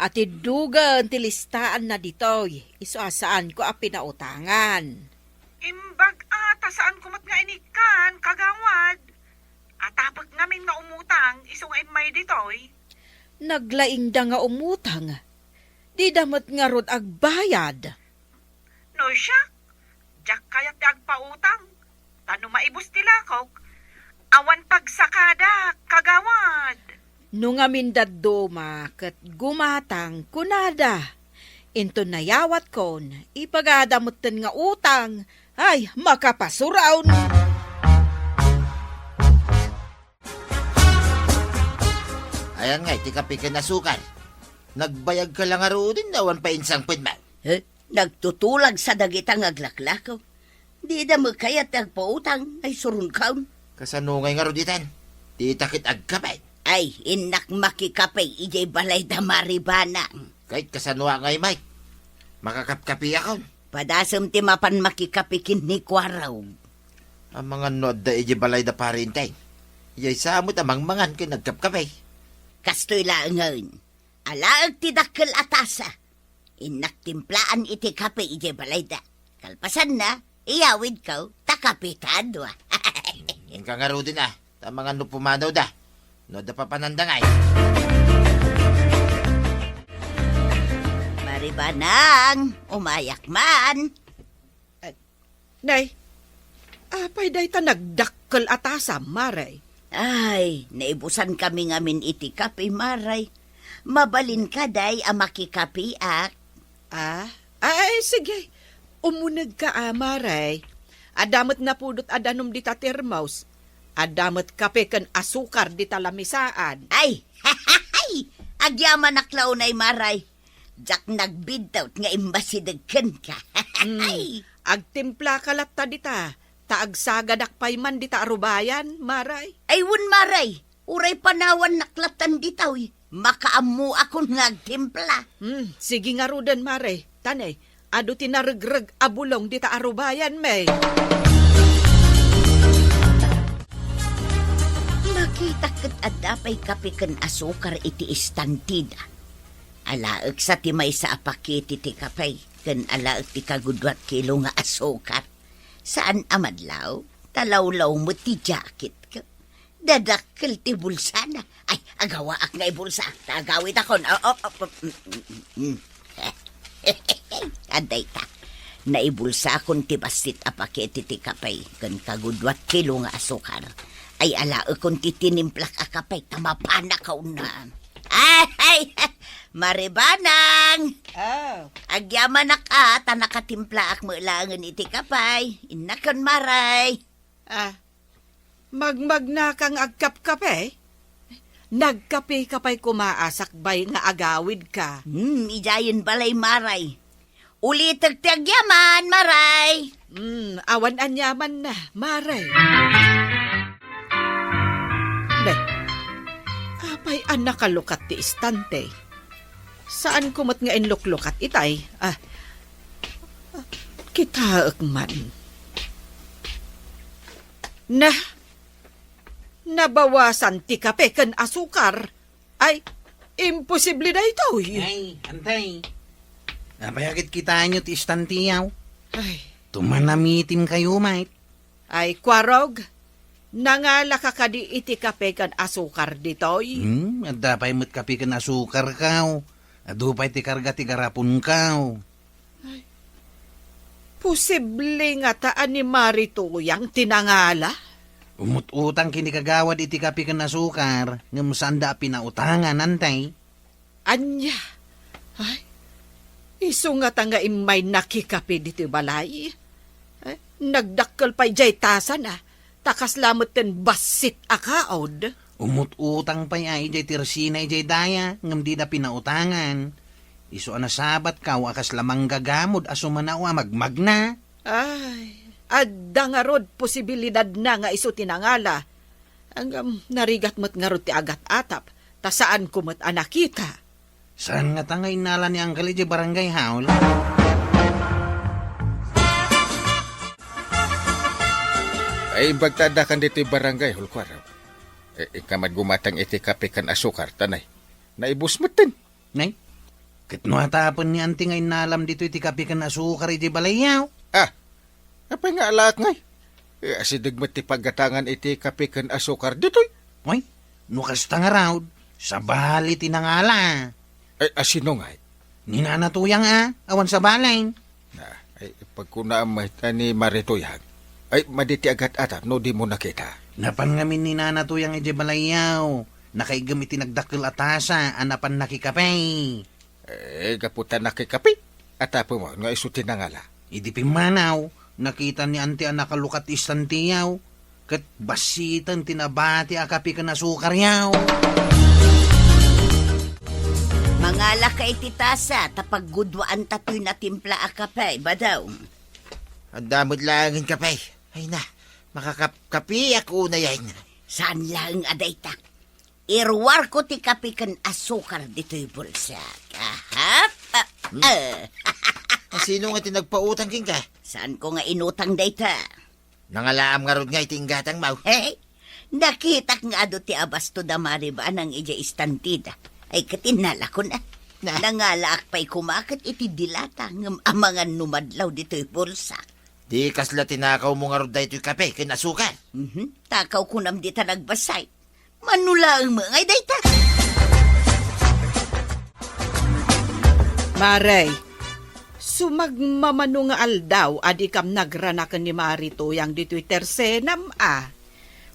Atiddugen ti listaanna ditoy, isu a saanko a pinautangan. Imbag a ta saanko met nga inikkan, kagawad. Atapek ngamin nga umutang, isu nga immay ditoy. Naglaingda nga umutang. Dida met ngarud agbayad. No siak, diak kayat ti agpautang. Ta no maibus ti lakok, awan pagsakadak, kagawad. No ngamin dadduma ket gumatang, kunada. Inton nayawatkon, ipagada metten nga utang, ay, makapasuraon. Ayan nga, iti kape ken asukar. Nagbayag ka la ngaruden, awan pay insangpetmo. Eh, nagtutulag sa dagita nga aglaklakaw. Dida met kayat ti agpautang, ay suronkaon. Kasano ngay ngarud itan? Dita ket agkape. Ay, innak makikape idiay balay da Maribanang. Ket kasano ngay, Mike? Makakapkapiakon. Padasem ti mapan makikape ken ni Kuarog. Amangan no adda idiay balay da Pari Inteng. Idiay sa met a mangmangan ken agkapkape. Kastoy laengen. Alaek ti dakkel a tasa. Innak timplaan iti kape idiay balayda. Kalpasanna, iyawidko, ta kape ta dua. Inka ngaruden a, ta amangan no pumanawda. No adda papananda ngay. Maribanang, umayak man. Nay, apay dayta nagdakkel a tasam, Mare? Ay, naibusan kami ngamin iti kape, Mare. Mabalin ka, day, a makikapeak? Ah? Ay, sige. Umuneg ka, a, Mare. Adda met napudot a danum dita termos. Adda met kape ken asukar dita lamisaan. Ay, agyamanak la unay, Mare. Diak nagbiddaw nga immasideg kenka. Hmm, agtimplaka latta dita, ta agsagadak pay man dita a rubayan, Maray. Ay, wen, Maray, uray panawannak lattan dita, uy. Makaammoakon nga agtimpla. Hmm, sige ngaruden, Maray. Tanay, adu ti naregreg a bulong dita a rubayan, may. Makitak ket adda pay kape ken asukar iti istantida. Alaek sa ti maysa a pakete ti kape, ken alaek ti kagudua ti kilo nga asukar. Saan a madlaw, ta lawlaw met ti jacketko. Dadakkel ti bulsana. Ay, agawaak nga ibulsa, ta agawidakon. Oh, oh, oh, mm, mm, mm. Adda ita. Naibulsakon ti bassit a pakete ti kape, ken kagudua ti kilo nga asukar. Ay, alaekon ti tinimplak a kape, ta mapanakaw na. Ay, Maribanang! Oh. Agyamanak a, ta nakatimplaak met laengen iti kape. Innaken, Maray. Ah, magmagnaka nga agkapkape? Nagkape ka pay koma a sakbay nga agawidka. Hmm, idiayen balay, Maray. Ulitek ti agyaman, Maray. Hmm, awan anyaman na, Maray. Ne, apay a nakalukat ti istante? Saanko met nga inluklukat itay? Ah, kitaek man. Na, nabawasan ti kape ken asukar. Ay, imposible daytoy. Ay, antay. Apay a kitkitaenyo ti istantiyaw? Ay. Tumanamitim kayo, mait. Ay, Kuarog, nangalaka kadi iti kape ken asukar ditoy? Hmm, adda pay met kape ken asukar, kaw. Adu pay ti karga ti garapon, kaw. Ay, posible ngata a ni Mari Tuyang ti nangala? Umut-utang ken ni kagawad iti kape ken asukar, ngem saanda a pinautangan, antay. Ania? Ay, isu ngata nga immay nakikape ditoy balay? Ay, nagdakkel pay diay tasana, ta kasla metten bassit a kaod. Umut-utang pay a idiay tersina idiay daya, ngem dida pinautangan. Isu a nasabat, kaw, a kasla manggagamod a sumanaw a magmagna. Ay, adda ngarud posibilidadna nga isu ti nangala. Ngem narigat met ngarud ti agat-atap, ta saanko met a nakita. Saan ngata nga innala ni Uncle idiay barangay hall? Ay, imbag ta addakan ditoy barangay hall, Kuarog. Eh, ikamat gumatang iti kape ken asukar, tanay. Naibus metten. Nay, ket no atapen ni Auntie nga innalam ditoy ti kape ken asukar iti balayyo? Ah, apay nga alaak ngay? Eh, asideg met ti paggatangan iti kape ken asukar ditoy. Oy, no kasta ngarud, sabali ti nangala. Ay, asino ngay? Ni Nana Tuyang a, awan sabali. Na, ay, pagkunaam met a ni Mari Tuyang. Ay, madi ti agat-atam no di mo nakita. Napan ngamin ni Nana Tuyang idiay balayyo. Nakaigem iti nagdakkel a tasa a napan nakikape. Eh, gapu ta nakikape, atapo mo nga isu ti nangala. Idi pimmanaw, nakita ni Auntie a nakalukat ti istantiyo, ket bassiten ti nabati a kape ken asukaryo. Mangalaka iti tasa, ta paggudwaanta toy natimpla a kape, Badong. Adda met laengen kape. Ay na, makakapkapiak unayen. Saan laeng a dayta. Iruarko ti kape ken asukar ditoy bulsak. Aha. Ah, Hmm. ah. Asino nga ti nagpautang kenka? Saanko nga inutang dayta? Nangalaam ngarud nga iti inggatangmo. Hey, nakitak nga adu ti abasto da Mari Banang idiay istantida. Ay, ket innalakon a. Na. Nangalaak pay koma ket iti dilata ngem amangan no madlaw ditoy bulsak. Di kasla tinakawmo ngarud daytoy kape ken asukar? Mhm. Takaw kunam dita nagbasay. Mano laeng met ngay dayta? Mare, sumagmamano nga aldaw a dikam nagranaken ni Mari Tuyang ditoy tersenam a.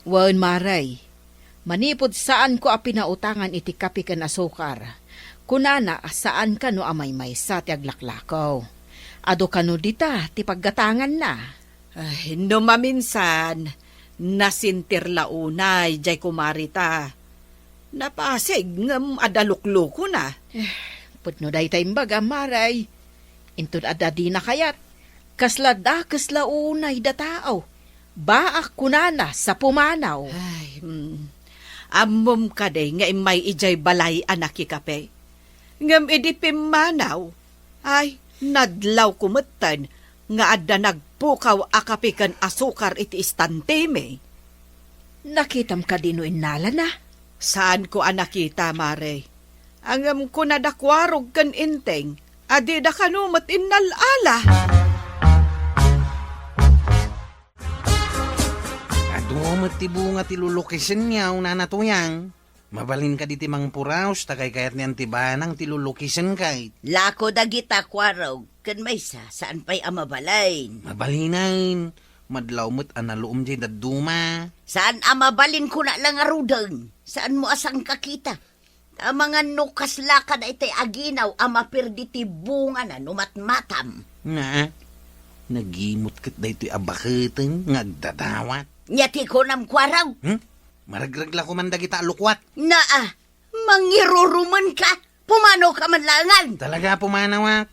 Wen, Mare, manipud saanko a pinautangan iti kape ken asukar, kunana a saan kano a maymaysa ti aglaklako. Adu kano dita ti paggatanganna. Ay, no maminsan, nasintir la unay jay kumarita. Napasig ngem adda luklukona. Eh, pudno dayta imbagam, Mare. Inton adda dina kayat, kasla dakes la unay da tao. Baak kunana sa pumanaw. Ay, mm. Ammom kadi nga immay idiay balay a nakikape. Ngem idi pimmanaw, ay, nadlawko metten nga adda nagpukaw a kape ken asukar iti istantemi. Nakitam kadi no innalana? Saanko a nakita, Mare. Ngem kuna da Kuarog ken Enteng a dida kano met innal-ala. Adu met ti bunga ti lulukisenyo, Nana Tuyang. Mabalin kadi ti mangpuraos ta kaykayat ni Auntie Banang ti lulukisenka. Lako dagita, Kuarog, ken maysa, saan pay a mabalin. Mabalinen. Madlaw met a naluom jay dadduma. Saan a mabalin kuna la ngaruden. Saanmo a sangkakita. Amangan no kasla ka daytay aginaw a maperdi ti bungana no matmatam. Naa, nagimot ket daytoy a baketen nga agdadawat. Nya ti kunam, Kuarog? Hmm? Maregreg la koman dagita a lukuat. Naa, mangirurumen ka. Pumanaw ka man laengan. Talaga, pumanawak.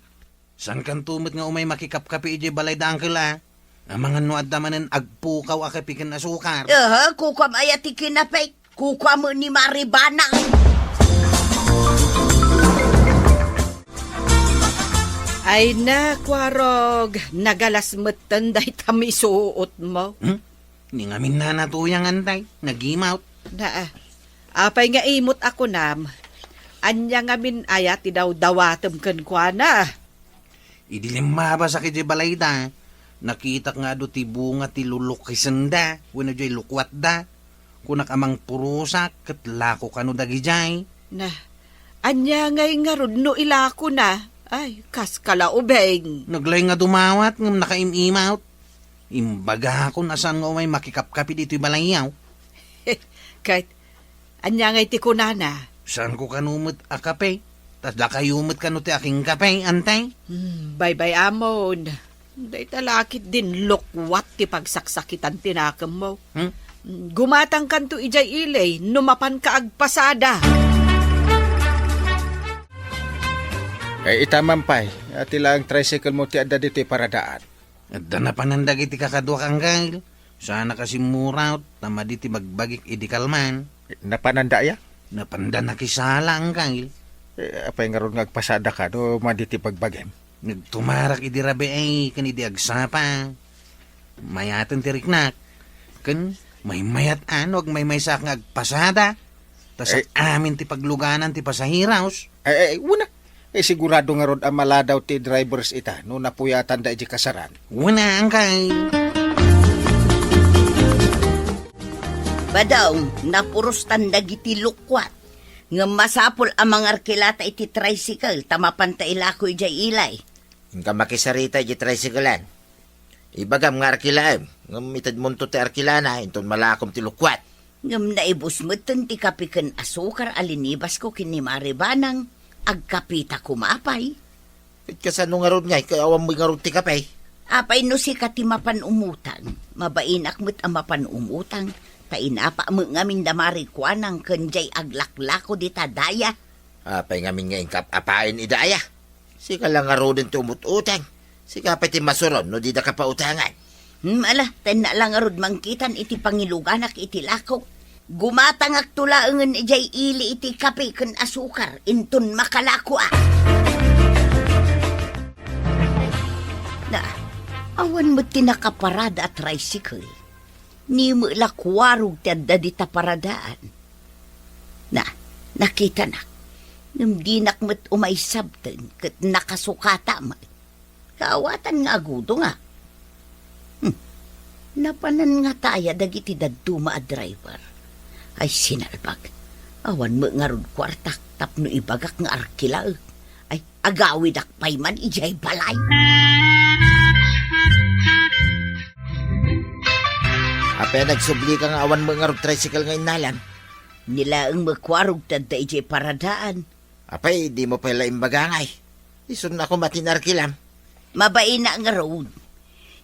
Saankanto met nga umay makikapkape idiay balay da Uncle a? Amangan no adda manen agpukaw a kape ken asukar. Aha, kukuam aya ti kinapek? Kukuam ni Mari Banang. Ay na, Kuarog, nagalas metten dayta misuot mo. Hmm? Ni ngamin Nana Tuyang, Antay, nagimawt. Na, ah, apay nga imot a kunam? Ania ngamin aya ti dawdawatem kenkuana? Idi limmabasak idiay balayda, nakitak nga adu ti bunga ti lulukisenda wenno diay lukuatda. Kunak a mangpurusak ket lako kano dagidiay. Na, ania ngay ngarud no ilakona? Ay, kas kalaubeng. Naglay nga dumawat ngem nakaim-imawt. Imbagakon a saan nga umay makikapkape ditoy balayyo. Ket ania ngay ti kunana? Saanko kano met a kape, ta dakayo met kano ti akingkape, Antay? Hmm, baybay-amon. Dayta la ketdin lukuat ti pagsaksakitan ti nakemmo. Hmm? Gumatangkanto idiay ili no mapanka agpasada. Ay, ita man pay, a, ti laeng tricycle mo ti adda ditoy paradaat. Adda napanan dagiti kakaduak, Angkel. Saanak a simmurawt, ta madi ti bagbagik idi kalman. Napananda aya? Napanda nakisala, Angkel. Eh, apay ngarud nga agpasada ka no madi ti bagbagim? Nagtumarak idi rabii ken idi agsapa. Mayaten ti riknak. Ken Maymayat a no agmaymaysaak nga agpasada. Ta sa Eh. amin ti pagluganan ti pasaheros. Ay, ay, una. Eh, sigurado ngarud a maladaw ti drivers ita no napuyatanda iti kasaran. Una, angkay. Badaw, napurostan dagiti lukwat. Ngem masapul a mangarkilata iti tricycle ta mapanta ilako idiay ilay. Inka makisarita iti tricycle-an. Ibagam nga arkilaem, ngem itedmonto ti arkilana, inton malakom ti lukwat. Ngem naibus metten ti kape ken asukar a linibasko ken ni Mari Banang, agkapita koma pay. Ket kasano ngarud ngay, kay awan met ngarud ti kape? Apay no sika ti mapan umutang, mabainak met a mapan umutang, ta inapak met ngamin da Mari Kuanang ken jay aglaklako dita daya. Apay ngamin nga inkap-apaen ida aya? Sika la ngaruden ti umut-utang. Sika pay ti masuron no didaka pautangan. Hmm, ala, tenna la ngarud mangkitan iti pangiluganak iti lakok. Gumatangakto laengen idiay ili iti kape ken asukar, inton makalako a. Na, awan met ti nakaparada a tricycle. Ni met la kuarog ti adda dita paradaan. Na, nakitanak. Ngem dinak met umay sabten ket nakasukata met. Kaawatan nga agudongak. Hmm. Napanan ngata aya dagiti dadduma a driver? Ay, sinalbag. Awan met ngarud kuartak tapno ibagak nga arkilaek. Ay, agawidak pay man idiay balay. Apay a nagsublika nga awan met ngarud tricycle nga innalam? Ni laeng met kuarog ti adda idiay paradaan. Apay, dimo pay la imbaga ngay? Isunna koma ti narkilam. Mabainak ngarud.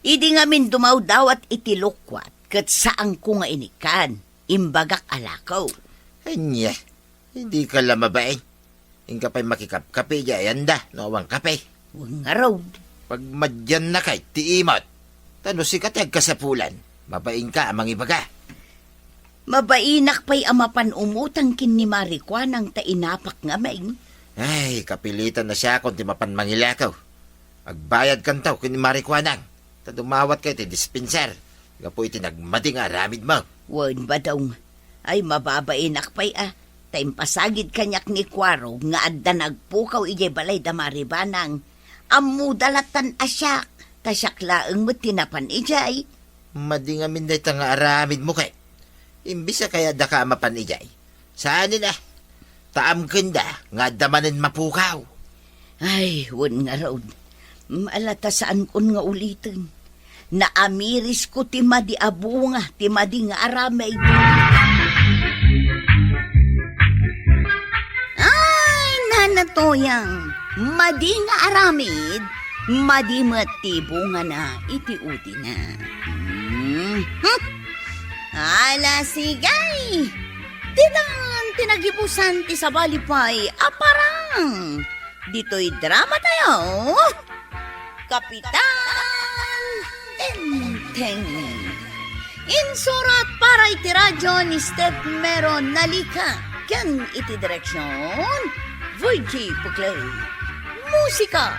Idi ngamin dumawdawat iti lukwat, ket saanko nga inikkan, imbagak a lako. Ania, dika la mabain. Inka pay makikapkape idiay ayanda no awan kape. Wen ngarud. Pagmadiannakay ti imot. Ta no sika ti agkasapulan, mabainka a mangibaga. Mabainak pay a mapan umutang ken ni Mari Kuanang ta inapak ngamin. Ay, kapilitan a siakon ti mapan mangilako. Agbayadkanto ken ni Mari Kuanang ta dumawatka iti dispenser gapu iti nagmadi nga aramidmo. Wen, Badong. Ay, mababainak pay a, ta impasagid kaniak ni Kuarog nga adda nagpukaw idiay balay da Mari Banang. Ammoda lattan a siak, ta siak laeng met ti napan idiay. Madi ngamin dayta nga aramidmo kay. Imbes a kayatdaka a mapan idiay, saanen a. Ta amkenda nga adda manen mapukaw. Ay, wen ngarud. Ala ta saankon nga uliten. Naamirisko ti madi a bunga, ti madi nga aramid. Ay, Nana Toyang, madi nga aramid, madi met ti bungana iti udina. Hmm. Ala, sigay! Ditan ti nagibusan ti sabali pay a parang. Ditoy drama tayo, Kapitan Enteng. Insurat para iti radyo ni Steph Mero Nalika ken iti direksyon, Virgie Puclay. Musika,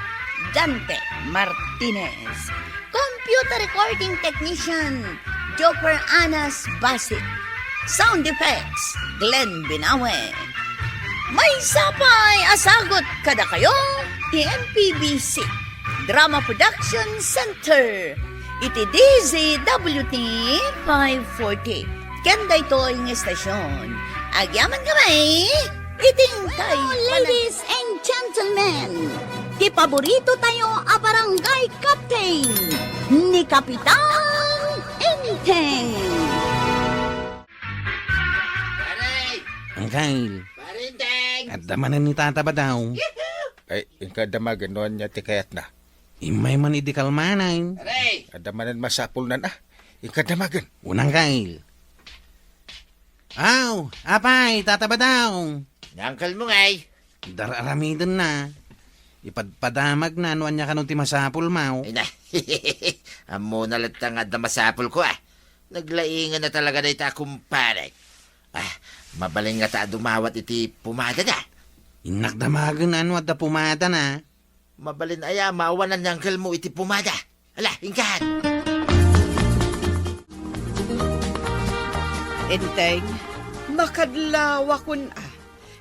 Dante Martinez. Computer recording technician, Joker Anas Basit. Sound effects, Glenn Binawe. Maysa pay a sagut kadakayo ti M P B C Drama Production Center iti D Z W T five forty. Ken daytoy nga estasyon, agyaman kami iti Hello, ladies and gentlemen, ti paborito tayo a barangay captain ni Kapitan Enteng. Pare! Angkay, Pare Enteng! Adda manen ni Tata Badaw. Ay, inka damagen no ania ti kayatna. Immay man idi kalmanen. Pare! Adda manen masapulnan a. Inka damagen. Unang kail. Aw, apay, Tata Badaw. Ni uncle mo ngay. Dar-aramiden na. Ipadpadamag na no ania kano ti masapul mo. Ay na. Ammo na latta nga adda masapul ko a. Naglaingan na talaga dayta a kumpare. Ah, mabalin nga ta dumawat iti pumada na. Innak damagen ano adda pumada na. Mabalin aya maawanan ni uncle mo iti pumada. Ala, inkan! Enteng, makadlawakon a.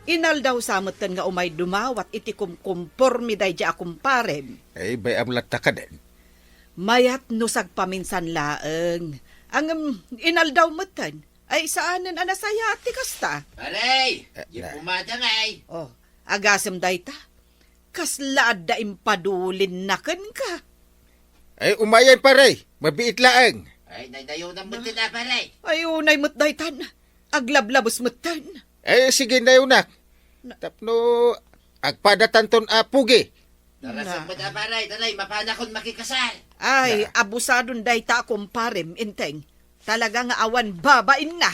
Inaldaw sa metten nga umay dumawat iti kumkumpormi daydi a kumparem. Ay, bay-am latta kaden. Mayat no sagpaminsan laeng. Ngem, inaldaw metten. Ay, saanen a nasayaat ti kasta. Pare, Eh, di na. Pumada ngay. Oh, agasem dayta. Kasla adda impadulinna kenka. Ay, umayen, pare. Mabiit laeng. Ay, naynayonan met ti na, pare. Ay, unay met daytan. Aglablabes metten. Ay, sige, nayonak. Na- Tapno agpadatanton a pugi. Darasem Na- met a, pare. Danay, mapanakon makikasar. Ay, Na- abusadon dayta a kumparem, Enteng. Talaga nga awan babainna.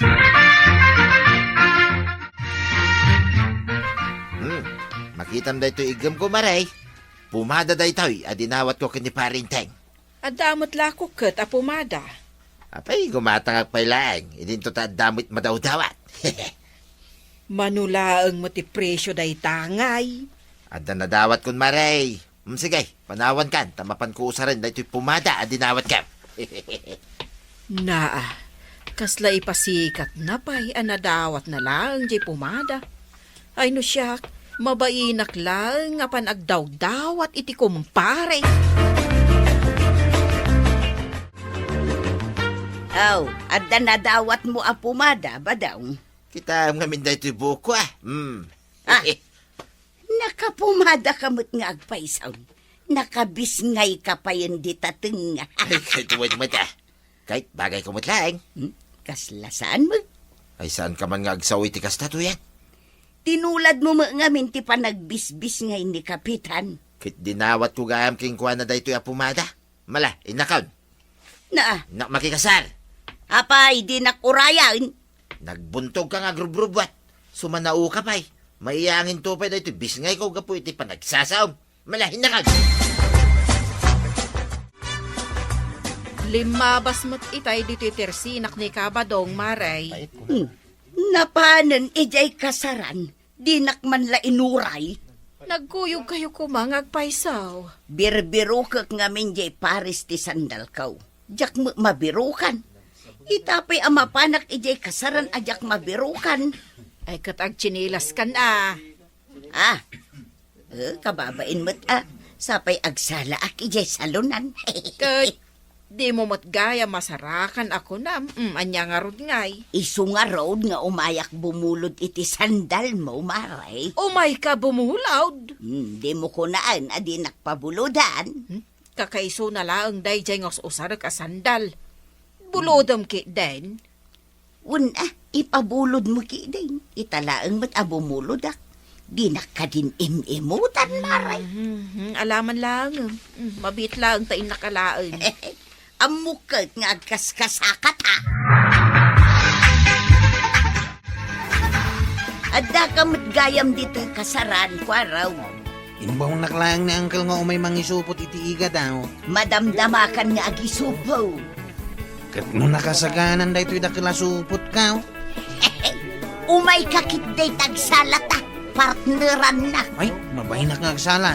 Hmm. Makitam daytoy iggemko, Mare. Pumada daytoy a dinawatko ken ni Pare Enteng. Adda met la ket a pumada. Apay, gumatangak pay laeng. Idinto ta adda met madawdawat. Mano laeng met ti presio dayta ngay? Adda nadawatkon, Mare. Hmm, sige, panawankan ta mapanko usaren daytoy pumada a dinawatko. Naa, kasla ipasikatna pay a nadawatna laeng diay pumada. Ay no siak, mabainak laeng a panagdawdawat iti kumpare. Aw, adda nadawatmo a pumada, Badong? Kitaem ngamin daytoy buokko, a. Hmm. Ah, Nakapumadaka met nga agpaysaw. Nakabisngayka payen dita tengnga. Ay, kayto met, a. Kayat bagayko met laeng. Hmm? Kasla saan met? Ay, saanka man nga agsao iti kasta, Tuyang? Tinuladmo met ngamin ti panagbisbisngay ni Kapitan. Ket dinawatko gayam kenkuana daytoy a pumada. Mala, innakon. Naa. Innak makikasar. Apay, dinak urayan. Nagbuntogka nga agrubrubbuat. Sumanaoka pay. Maiyanginto pay daytoy bisngayko gapu iti panagsasaom. Mala, innakon. Limmabas met itay ditoy tersinak ni Kabadong, Mare. Hmm. Napanen idiay kasaran. Dinak man la inuray. Nagkuyogkayo koma nga agpayso. Birbirokek ngamin diay pares ti sandalko. Diak met mabirokan. Ita pay a mapanak idiay kasaran a diak mabirokan. Ay, ket agtsinilaskan a. Ah. Eh, kababain met a. Sapay agsalaak idiay salonan. Ket Dimo met gayam masarakan a kunam, mm, ania ngarud ngay? Isu ngarud nga umayak bumulod iti sandalmo, Mare. Umayka bumulod? Hmm, dimo kunaen a dinak pabulodan. Hmm? Kakaisuna laeng daydiay nga us-usarek a sandal. Bulodem ketdin? Wen a, ipabulodmo ketdin. Ita laeng met a bumulodak. Dinak kadin im-imutan, Mare. Mhm, mhm. Alaman laeng. Mm, mabiit laeng ta innak alaen. Ammok ket nga agkaskasakata. Addaka met gayam ditoy kasaran, Kuaraw. Imbawnak laeng ni Uncle nga umay mangisupot iti igadaw. Madamdamakan nga agisupo. Ket no nakasaganan daytoy dakel a supotko? Umayka ketdi ta agsalata, partneranna. Ay, mabainak nga agsala.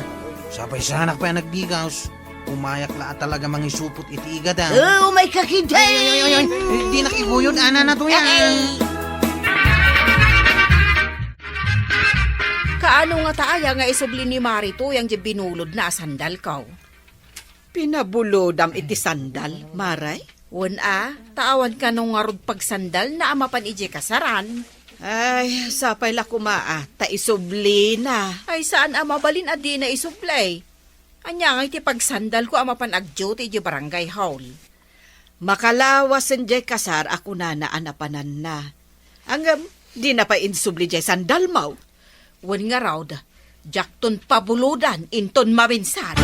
Sapay saanak pay a nagbigaus. Umayak la a talaga mangisupot iti igadaw. Eh, umayka ketdi. Ay, ay, ay, ay, ay. Eh, dinak iguyod, anana, Tuyang. Ay. Kaano ngata aya nga isubli ni Mare Tuyang diay binulodna a sandalko? Pinabulodam iti sandal, Mare? Wen a, ta awan kano ngarud pagsandalna a mapan idiay kasaran. Ay, sapay la koma a, ta isublina. Ay, saan a mabalin a dina isubli? Ania ngay ti pagsandalko a mapan agduty idiay barangay hall? Makalawasen diay kasar a kunana a napananna. Ngem, dina pay insubli diay sandalmo. Wen ngarud, diakton pabulodan inton maminsan.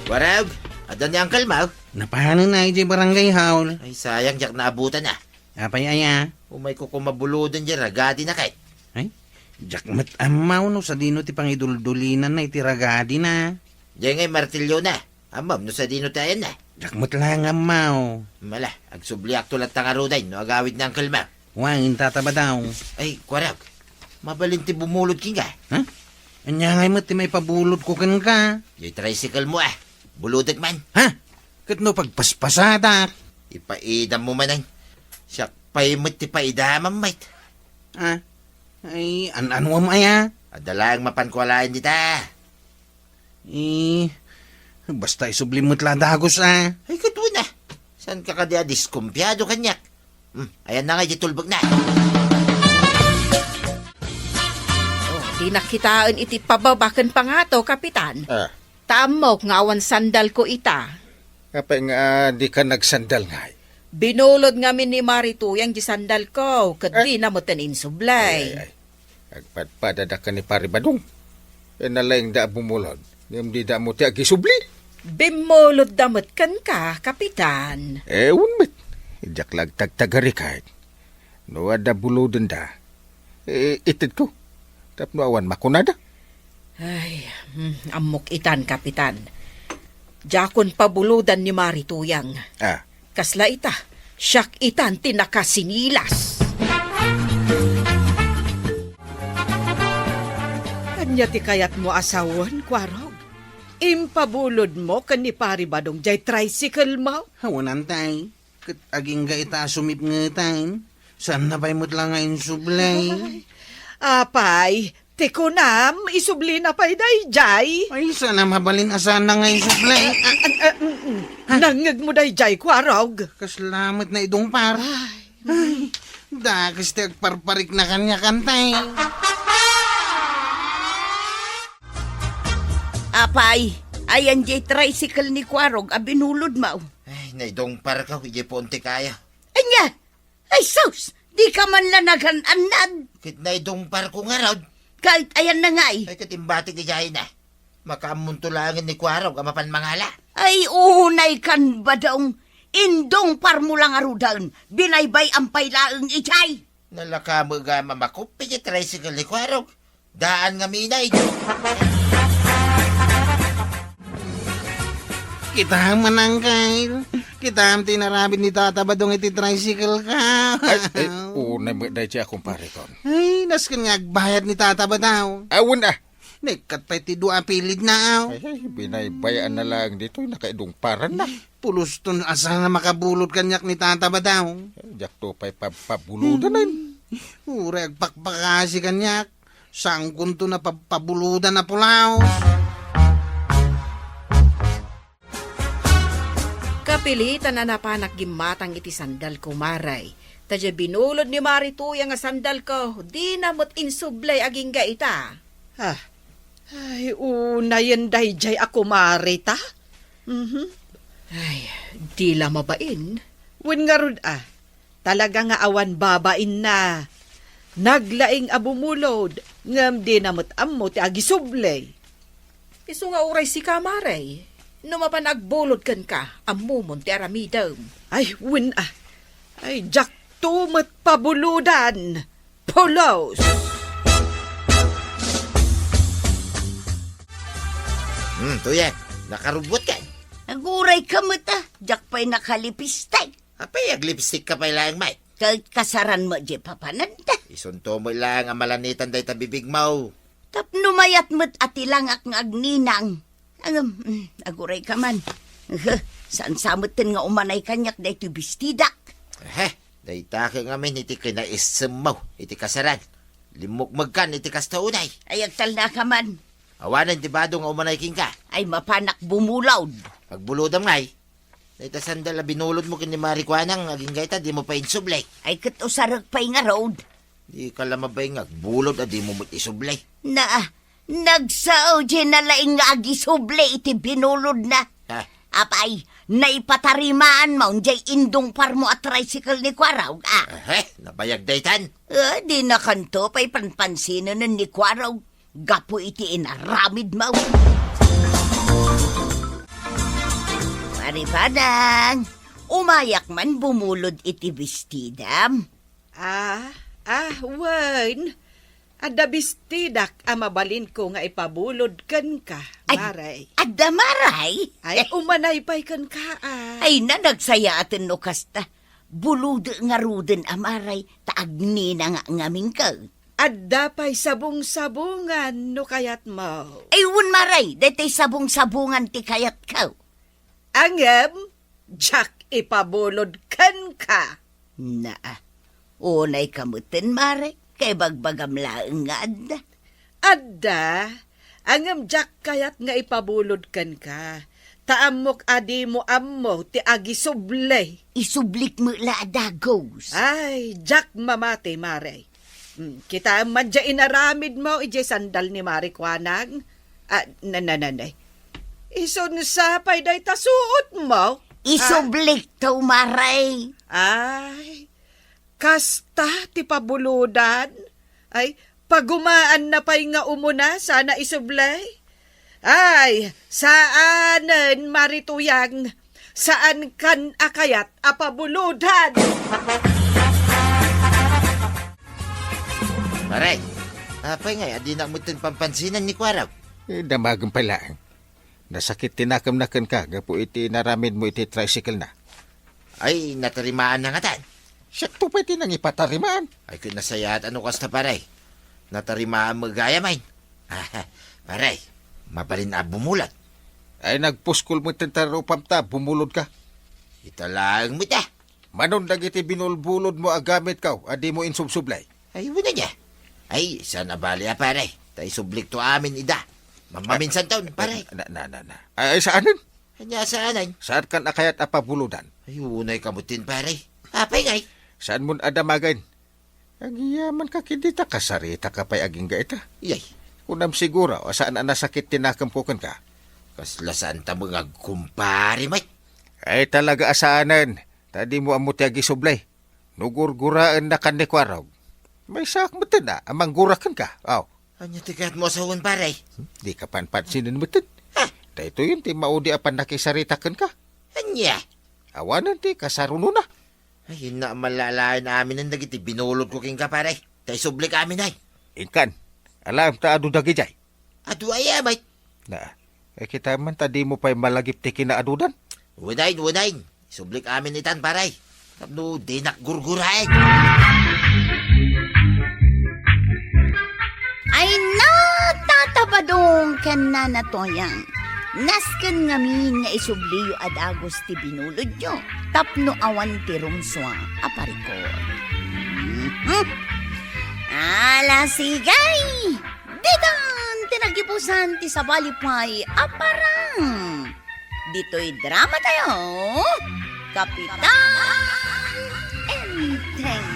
Warag, adda ni Uncle Mau? Napanen a idiay barangay hall. Ay, sayang, diak naabutan a. Apay aya? Umayko koma bulodan diay ragadina ket. Ay, diak met ammo no sadino ti pangiduldulinanna iti ragadina. Diay ngay martiliona. Ammom no sadino ti ayanna? Diak met laeng ammo. Mala, agsubliakto latta ngaruden no agawid ni Uncle Mau. Wen, tata Badong. Ay, Kuarag. Mabalin ti bumulod kenka. Ha? Ania ngay met ti maipabulodko kenka? Diay tricycle mo a. Bulodek man. Ha? Ket no pagpaspasadak? Ipaidammo manen. Siak pay met ti paidamam, met. Ah, ay, an-anuam aya? Adda laeng mapanko alaen dita. Eh, basta isublim met la dagus, ah. Ay, ket una. Saan ka kadi a diskumpiado kaniak? Hmm, ayan na nga iti tulbek na. Oh, di nakitaen iti pababa ken pangato, Kapitan. Ah. Ta ammok nga awan sandalko ita. Apay nga, ah, di ka nagsandal ngay? Binulod ngamin ni Mari Tuyang di sandalko, ket Eh? Di na metten insublay. Ay, ay, ay. Agpadpadadak ken ni Pari Badong. Nalaingda a bumulod, ngem dida ammo ti agisubli. Bimmulodda met kenka, Kapitan. Eh, wen met. Diak la agtagtagari kay. No adda bulodenda, eh, itedko. Tapno awan makunada. Ay, hmm, ammok itan, Kapitan. Diakon pabulodan ni Mari Tuyang. Ah. Kasla ita, siak itan ti nakasinilas. Ania ti kayatmo a sawen, Kuarog? Impabulodmo ken ni Pari Badong diay tricycle mo? Awan, antay. Ket agingga ita a sumipngetan. Saanna pay met la nga insublay. Ay, apay, ti kunam, isublina pay daydiay. Ay, saan a mabalin a saanna nga isublay. Ah, ah, ah, mm, mm. Ha? Nangngegmo daydiay, Kuarog. Kasla met naidungpar. Ay. Ay, dakes ti agparparikna kaniak, antay. Apay, ayan diay tricycle ni Kuarog a binulodmo? Ay, naidungparko idiay puon ti kayo. Ania? Ay sus! Di ka man la nagan-annad. Ket naidungparko ngarud. Ket ayanna ngay? Ay, ket imbatik idiay na. Makaammonto laengen ni Kuarog a mapan mangala. Ay, unay kan Badong. Indungparmo la ngaruden. Binaybay-am pay laeng idiay. Nalaka met nga mamakop iti tricycle ni Kuarog. Daan nga minay. Kitam, Manang Kyle. Kitam ti inaramid ni Tata Badong iti tricycle ka. Ay, ay, unay met daydiay a kumparekon. Ay, nasken nga agbayad ni Tata Badong. Awan, ah. Naikkat pay ti dua a pilidna, aw. Ay, ay, binaybay-anna laeng ditoy, nakaidungparanna. Pulos ton a saan a makabulod kaniak ni Tata Badong. Ay, diakto pay pabpabulodan, ay. Hmm. Uray agpakpakasi kaniak. Saankonto a pabpabulodan a pulaw. Kapilitan a napanak gimmatang iti sandalko, Maray. Ta diay binulod ni Mari Tuyang a sandalko, dina met insublay agingga ita. Ah. Ay, unayen daydiay a kumare ta? Mhm. Ay, di la mabain. Wen ngarud, ah. Talaga nga awan babainna. Naglaing a bumulod, ngem dina met ammo ti agisublay. Isu nga uray sika, Maray, no mapan agbulod kenka, ammomon ti aramidem. Ay, wen, ah. Ay, diakto met pabulodan. Pulos! Hmm, Tuyang, nakarubbuat ka? Aguray ka met, ah. Diak pay nakalipistek. Apay, aglipstick ka pay laeng, Mike? Ket kasaran met diay papananda. Isunto met laeng a malanitan dayta bibigmo. Tapno mayat met a ti langak nga agninang. Ngem, mm, aguray ka man. Ehe, saan sa metten nga umanay kaniak daytoy bestidak. Ehe, dayta ket ngamin iti kinaissemmo iti kasaran. Limmukmegkan iti kasta unay. Ay, agtalna ka man. Awanen ti bado nga umanay kenka. Ay, mapanak bumulod. Agbulodam ngay. Dayta sandal a binulodmo ken ni Mari Kuanang, agingga ita, dimo pay insublay. Ay, ket usarek pay ngarud. Dika la mabain nga agbulod a dimo met isublay. Na, nagsao diay nalaing nga agisublay iti binulodna. Ha? Apay, naipatarimaanmo diay indungparmo a tricycle ni Kuarog, ah. Ehe, nabayag daytan. Ah, dinakanto pay panpansinenen ni Kuarog. Gapu iti inaramidmo. Paripadang, umayak man bumulod iti bestidam. Ah, ah, wen. Adda bestidak a mabalinko nga ipabulod kenka, Ay, Maray. Adda, Maray? Ay, umanay pay kenka, ah. Ay, na, nagsayaaten no kasta. Bulodek ngaruden a Maray, ta agninangak ngaminko. Adda pay sabong-sabongan no kayatmo. Ay, wen, Maray, daytoy sabong-sabongan ti kayatko. Ngem, diak ipabulod kenka. Naa, unayka metten, Mare, kay bagbagam laeng nga adda. Adda, ngem diak kayat nga ipabulod kenka. Ta ammok a dimo ammo ti agisubli. Isublik met la a dagus. Ay, diak mamati, Mare. Hmm, kitaem man diay inaramidmo idiay sandal ni Mare Kuanang. Ah, na, na, na, na. Isunsa pay dayta suotmo? Isublikto, Mare. Ay, kasta ti pabulodan? Ay, pagumaanna pay nga umuna sana isubli? Ay, saanen, Mare Tuyang. Saankan a kayat a pabulodan. Pare, apay ngay a dinak metten pampansinan ni Kuarog? Eh, damagen pay laeng. Nasakit ti nakemna kenka gapu iti inaramidmo iti tricycle-na. Ay, natarimaanna ngatan. Siakto pay ti nangipatarimaan. Ay, ket nasayaat a no kasta, pare. Natarimaan met gayam. Pare, mabalin a bumulod. Ay, nagpuskol metten ti rupam ta bumulodka. Ita laeng met a. Manon dagiti binulbulodmo a gamitko a dimo insubsublay? Ay, wen aya. Ay, saan a bali a, pare. Ta isublikto amin ida. Mamaminsanton, pare. Na, na, na, na. Ay, saanen? Ania saanen? Saankan a kayat a pabulodan? Ay, unayka metten, pare. Apay ngay? Saanmon a damagen? Agyamanak ket dita kasaritaka pay agingga ita. Iyay. Kunam siguro a saan a nasakit ti nakemko kenka. Kasla saanta met nga agkumpare met. Ay, talaga a saanen. Ta dimo ammo ti agisubli. No gurguraennakan ni Kuarog, maysaak metten a, a manggura kenka. Aw. Ania ti kayatmo a sawen, pare? Hmm, dika panpansinen metten. Ha? Daytoyen ti maudi a pannakisarita kenka. Ania? Awanen ti kasarunona. Ay, inna, malalaen aminen dagiti binulodko kenka, pare. Ta isublik amin ay. Inkan, alaem ta adu dagidiay. Adu aya met? Na, eh, kitaem man ta dimo pay malagip ti kinaadudan. Wen ay, wen ay. Isublik amin itan, pare. Tapno dinak gurguraen. Ay, natatabadong ken nanatoyang. Nasken ngamin nga isubliyo a dagus ti binulodyo tapno awan ti rumsua a parikut. Mhm. Ala, sige! Ditan ti nagibusan ti sabali pay a parang. Ditoy dramatayo, Kapitan Enteng.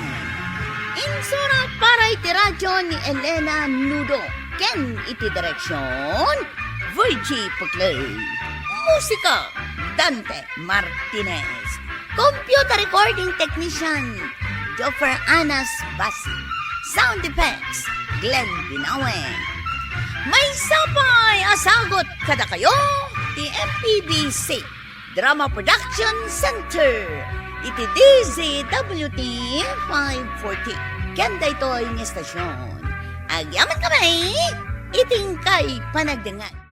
Insurat para iti radio ni Elena Nudo ken iti direksion, Virgie Puclay. Musika, Dante Martinez. Computer recording technician, Joffer Anas Basi. Sound effects, Glenn Binawe. Maysa pay a sagut kadakayo ti M P B C Drama Production Center iti D Z W T five forty. Ken daytoy nga estasion, agyamankami iti inkay panagdengngeg.